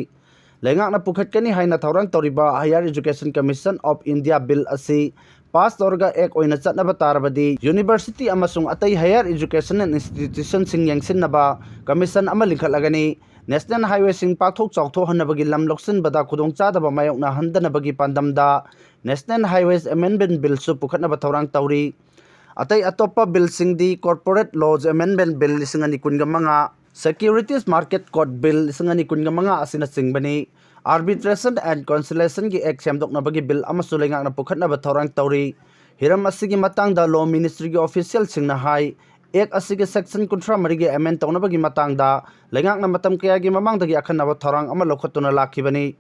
ꯂꯩꯉꯥꯛꯅ ꯄꯨꯈꯠꯀꯅꯤ ꯍꯥꯏꯅ ꯊꯧꯔꯥꯡ ꯇꯧꯔꯤꯕ higher education commission of India bill ꯑꯁꯤ ꯄꯥꯁ ꯇꯧꯔꯒ ꯑꯦꯛ ꯑꯣꯏꯅ ꯆꯠꯅꯕ ꯇꯥꯔꯕꯗꯤ, ꯌꯨꯅꯤꯚꯔꯁꯤꯇꯤ ꯑꯃꯁꯨꯡ ꯑꯇꯩ ꯍꯥꯌꯔ ꯑꯦꯖꯨꯀꯦꯁꯅꯦꯜ ꯏꯟꯁꯇꯤꯇ꯭ꯌꯨꯁꯟꯁꯤꯡ ꯌꯦꯡꯁꯤꯟꯅꯕ ꯀꯃꯤꯁꯟ ꯑꯃ ꯂꯤꯡꯈꯠꯂꯒꯅꯤ꯫ ꯅꯦꯁꯅꯦꯜ ꯍꯥꯏꯋꯦꯁꯤꯡ ꯄꯥꯛꯊꯣꯛ ꯆꯥꯎꯊꯣꯛꯍꯟꯅꯕꯒꯤ ꯂꯝ ꯂꯧꯁꯤꯟꯕꯗ ꯈꯨꯗꯣꯡꯆꯥꯗꯕ ꯃꯥꯌꯣꯛꯅꯍꯟꯗꯅꯕꯒꯤ ꯄꯥꯟꯗꯝꯗ ꯅꯦꯁꯅꯦꯜ ꯍꯥꯏꯋꯦꯁ ꯑꯦꯃꯦꯟꯗꯃꯦꯟꯠ ꯕꯤꯜꯁꯨ ꯄꯨꯈꯠꯅꯕ ꯊꯧꯔꯥꯡ ꯇꯧꯔꯤ꯫ ꯑꯇꯩ ꯑꯇꯣꯞꯄ ꯕꯤꯜꯁꯤꯡꯗꯤ ꯀꯣꯔꯄꯣꯔꯦꯠ ꯂꯣꯁ ꯑꯦꯃꯦꯟꯗꯃꯦꯟꯠ ꯕꯤꯜ ꯂꯤꯁꯤꯡ ꯑꯅꯤ ꯀꯨꯟꯒ ꯃꯉꯥ, ꯁꯦꯀ꯭ꯌꯨꯔꯤꯇꯤꯁ ꯃꯥꯔꯀꯦꯠ ꯀꯣꯗ ꯕꯤꯜ ꯂꯤꯁꯤꯡ ꯑꯅꯤ ꯀꯨꯟꯒ ꯃꯉꯥ ꯑꯁꯤꯅꯆꯤꯡꯕꯅꯤ꯫ ꯑꯥꯔꯕꯤꯇ꯭ꯔꯦꯁꯟ ꯑꯦꯟ ꯀꯣꯟꯁꯤꯂꯦꯁꯟꯒꯤ ꯑꯦꯛ ꯁꯦꯝꯗꯣꯛꯅꯕꯒꯤ ꯕꯤꯜ ꯑꯃꯁꯨ ꯂꯩꯉꯥꯛꯅ ꯄꯨꯈꯠꯅꯕ ꯊꯧꯔꯥꯡ ꯇꯧꯔꯤ꯫ ꯍꯤꯔꯝ ꯑꯁꯤꯒꯤ ꯃꯇꯥꯡꯗ ꯂꯣ ꯃꯤꯅꯤꯁꯇ꯭ꯔꯤꯒꯤ ꯑꯣꯐꯤꯁꯤꯌꯦꯜꯁꯤꯡꯅ ꯍꯥꯏ, ꯑꯦꯛ ꯑꯁꯤꯒꯤ ꯁꯦꯛꯁꯟ ꯀꯨꯟꯊ꯭ꯔꯥ ꯃꯔꯤꯒꯤ ꯑꯦꯃꯦꯟ ꯇꯧꯅꯕꯒꯤ ꯃꯇꯥꯡꯗ ꯂꯩꯉꯥꯛꯅ ꯃꯇꯝ ꯀꯌꯥꯒꯤ ꯃꯃꯥꯡꯗꯒꯤ ꯑꯈꯟꯅꯕ ꯊꯧꯔꯥꯡ ꯑꯃ ꯂꯧꯈꯠꯇꯨꯅ ꯂꯥꯛꯈꯤꯕꯅꯤ꯫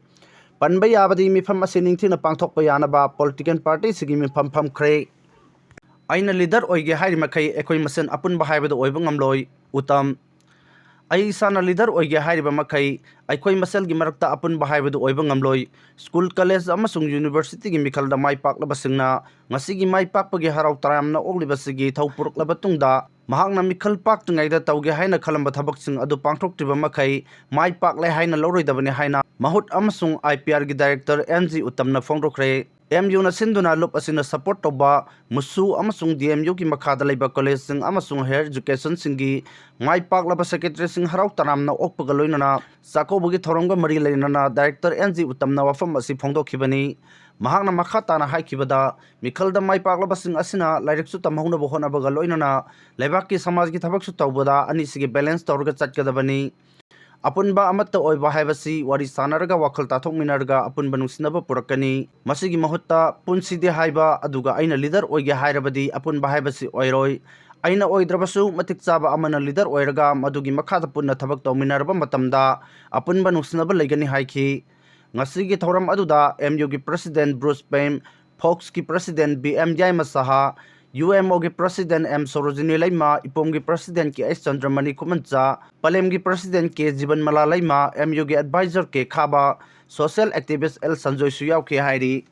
ꯄꯟꯕ ꯌꯥꯕꯗꯤ, ꯃꯤꯐꯝ ꯑꯁꯤ ꯅꯤꯡꯊꯤꯅ ꯄꯥꯡꯊꯣꯛꯄ ꯌꯥꯅꯕ ꯄꯣꯂꯤꯇꯤꯀꯦꯜ ꯄꯥꯔꯇꯤꯁꯤꯒꯤ ꯃꯤꯐꯝ ꯐꯝꯈ꯭ꯔꯦ꯫ ꯑꯩꯅ ꯂꯤꯗꯔ ꯑꯣꯏꯒꯦ ꯍꯥꯏꯔꯤ ꯃꯈꯩ ꯑꯩꯈꯣꯏ ꯃꯁꯦꯟ ꯑꯄꯨꯟꯕ ꯍꯥꯏꯕꯗꯨ ꯑꯣꯏꯕ ꯉꯝꯂꯣꯏ꯫ ꯎꯇꯝ, ꯑꯩ ꯏꯁꯥꯅ ꯂꯤꯗꯔ ꯑꯣꯏꯒꯦ ꯍꯥꯏꯔꯤꯕ ꯃꯈꯩ ꯑꯩꯈꯣꯏ ꯃꯁꯦꯜꯒꯤ ꯃꯔꯛꯇ ꯑꯄꯨꯟꯕ ꯍꯥꯏꯕꯗꯨ ꯑꯣꯏꯕ ꯉꯝꯂꯣꯏ꯫ ꯁ꯭ꯀꯨꯜ, ꯀꯣꯂꯦꯖ ꯑꯃꯁꯨꯡ ꯌꯨꯅꯤꯚꯔꯁꯤꯇꯤꯒꯤ ꯃꯤꯈꯜꯗ ꯃꯥꯏ ꯄꯥꯛꯂꯕꯁꯤꯡꯅ ꯉꯁꯤꯒꯤ ꯃꯥꯏ ꯄꯥꯛꯄꯒꯤ ꯍꯔꯥꯎ ꯇꯌꯥꯝꯅ ꯑꯣꯛꯂꯤꯕꯁꯤꯒꯤ ꯏꯊꯧ ꯄꯨꯔꯛꯂꯕ ꯇꯨꯡꯗ, ꯃꯍꯥꯛꯅ ꯃꯤꯈꯜ ꯄꯥꯛꯇ꯭ꯔꯤꯉꯩꯗ ꯇꯧꯒꯦ ꯍꯥꯏꯅ ꯈꯜꯂꯝꯕ ꯊꯕꯛꯁꯤꯡ ꯑꯗꯨ ꯄꯥꯡꯊꯣꯛꯇ꯭ꯔꯤꯕ ꯃꯈꯩ ꯃꯥꯏ ꯄꯥꯛꯂꯦ ꯍꯥꯏꯅ ꯂꯧꯔꯣꯏꯗꯕꯅꯤ ꯍꯥꯏꯅ ꯃꯍꯨꯠ ꯑꯃꯁꯨꯡ ꯑꯥꯏ ꯄꯤ ꯑꯥꯔꯒꯤ ꯗꯥꯏꯔꯦꯛꯇꯔ ꯑꯦꯟ ꯖꯤ ꯎꯇꯝꯅ ꯐꯣꯡꯗꯣꯛꯈ꯭ꯔꯦ꯫ ꯑꯦꯝ ꯌꯨꯅ ꯁꯤꯟꯗꯨꯅ ꯂꯨꯞ ꯑꯁꯤꯅ ꯁꯄꯣꯔꯠ ꯇꯧꯕ ꯃꯨꯁꯨ ꯑꯃꯁꯨꯡ ꯗꯤ ꯑꯦꯝ ꯌꯨꯒꯤ ꯃꯈꯥꯗ ꯂꯩꯕ ꯀꯣꯂꯦꯖꯁꯤꯡ ꯑꯃꯁꯨꯡ ꯍꯥꯌꯔ ꯏꯖꯨꯀꯦꯁꯟꯁꯤꯡꯒꯤ ꯃꯥꯏ ꯄꯥꯛꯂꯕ ꯁꯦꯀ꯭ꯔꯦꯇꯔꯤꯁꯤꯡ ꯍꯔꯥꯎ ꯇꯔꯥꯝꯅ ꯑꯣꯛꯄꯒ ꯂꯣꯏꯅꯅ ꯆꯥꯛꯀꯧꯕꯒꯤ ꯊꯧꯔꯝꯒ ꯃꯔꯤ ꯂꯩꯅꯅ ꯗꯥꯏꯔꯦꯛꯇꯔ ꯑꯦꯟ ꯖꯤ ꯎꯇꯝꯅ ꯋꯥꯐꯝ ꯑꯁꯤ ꯐꯣꯡꯗꯣꯛꯈꯤꯕꯅꯤ꯫ ꯃꯍꯥꯛꯅ ꯃꯈꯥ ꯇꯥꯅ ꯍꯥꯏꯈꯤꯕꯗ, ꯃꯤꯈꯜꯗ ꯃꯥꯏ ꯄꯥꯛꯂꯕꯁꯤꯡ ꯑꯁꯤꯅ ꯂꯥꯏꯔꯤꯛꯁꯨ ꯇꯝꯍꯧꯅꯕ ꯍꯣꯠꯅꯕꯒ ꯂꯣꯏꯅꯅ ꯂꯩꯕꯥꯛꯀꯤ ꯁꯃꯥꯖꯒꯤ ꯊꯕꯛꯁꯨ ꯇꯧꯕꯗ ꯑꯅꯤꯁꯤꯒꯤ ꯕꯦꯂꯦꯟꯁ ꯇꯧꯔꯒ ꯆꯠꯀꯗꯕꯅꯤ꯫ ꯑꯄꯨꯟꯕ ꯑꯃꯠꯇ ꯑꯣꯏꯕ ꯍꯥꯏꯕꯁꯤ ꯋꯥꯔꯤ ꯁꯥꯟꯅꯔꯒ, ꯋꯥꯈꯜ ꯇꯥꯊꯣꯛꯃꯤꯟꯅꯔꯒ ꯑꯄꯨꯟꯕ ꯅꯨꯡꯁꯤꯅꯕ ꯄꯨꯔꯛꯀꯅꯤ꯫ ꯃꯁꯤꯒꯤ ꯃꯍꯨꯠꯇ ꯄꯨꯟꯁꯤꯗꯤ ꯍꯥꯏꯕ, ꯑꯗꯨꯒ ꯑꯩꯅ ꯂꯤꯗꯔ ꯑꯣꯏꯒꯦ ꯍꯥꯏꯔꯕꯗꯤ ꯑꯄꯨꯟꯕ ꯍꯥꯏꯕꯁꯤ ꯑꯣꯏꯔꯣꯏ꯫ ꯑꯩꯅ ꯑꯣꯏꯗ꯭ꯔꯕꯁꯨ ꯃꯇꯤꯛ ꯆꯥꯕ ꯑꯃꯅ ꯂꯤꯗꯔ ꯑꯣꯏꯔꯒ ꯃꯗꯨꯒꯤ ꯃꯈꯥꯗ ꯄꯨꯟꯅ ꯊꯕꯛ ꯇꯧꯃꯤꯟꯅꯔꯕ ꯃꯇꯝꯗ ꯑꯄꯨꯟꯕ ꯅꯨꯡꯁꯤꯅꯕ ꯂꯩꯒꯅꯤ ꯍꯥꯏꯈꯤ꯫ ꯉꯁꯤꯒꯤ ꯊꯧꯔꯝ ꯑꯗꯨꯗ ꯑꯦꯝ ꯌꯨꯒꯤ ꯄ꯭ꯔꯁꯤꯗꯦꯟ ꯕ꯭ꯔꯨꯁ ꯄꯦꯝ, ꯐꯣꯛꯁꯀꯤ president B M Yaima Saha, U M ꯑꯣꯒꯤ ꯄ꯭ꯔꯁꯤꯗꯦꯟ ꯑꯦꯝ ꯁꯣꯔꯣꯖꯤꯅꯤ ꯂꯩꯃ, ꯏꯄꯣꯝꯒꯤ president K H Chandramani Khumancha, ꯄꯂꯦꯝꯒꯤ president K Jibanmala Leima, M ꯌꯨꯒꯤ adviser K Khaba, social ꯑꯦꯛꯇꯤꯚꯤꯁ L ꯁꯟꯖꯣꯏꯁꯨ ꯌꯥꯎꯈꯤ ꯍꯥꯏꯔꯤ꯫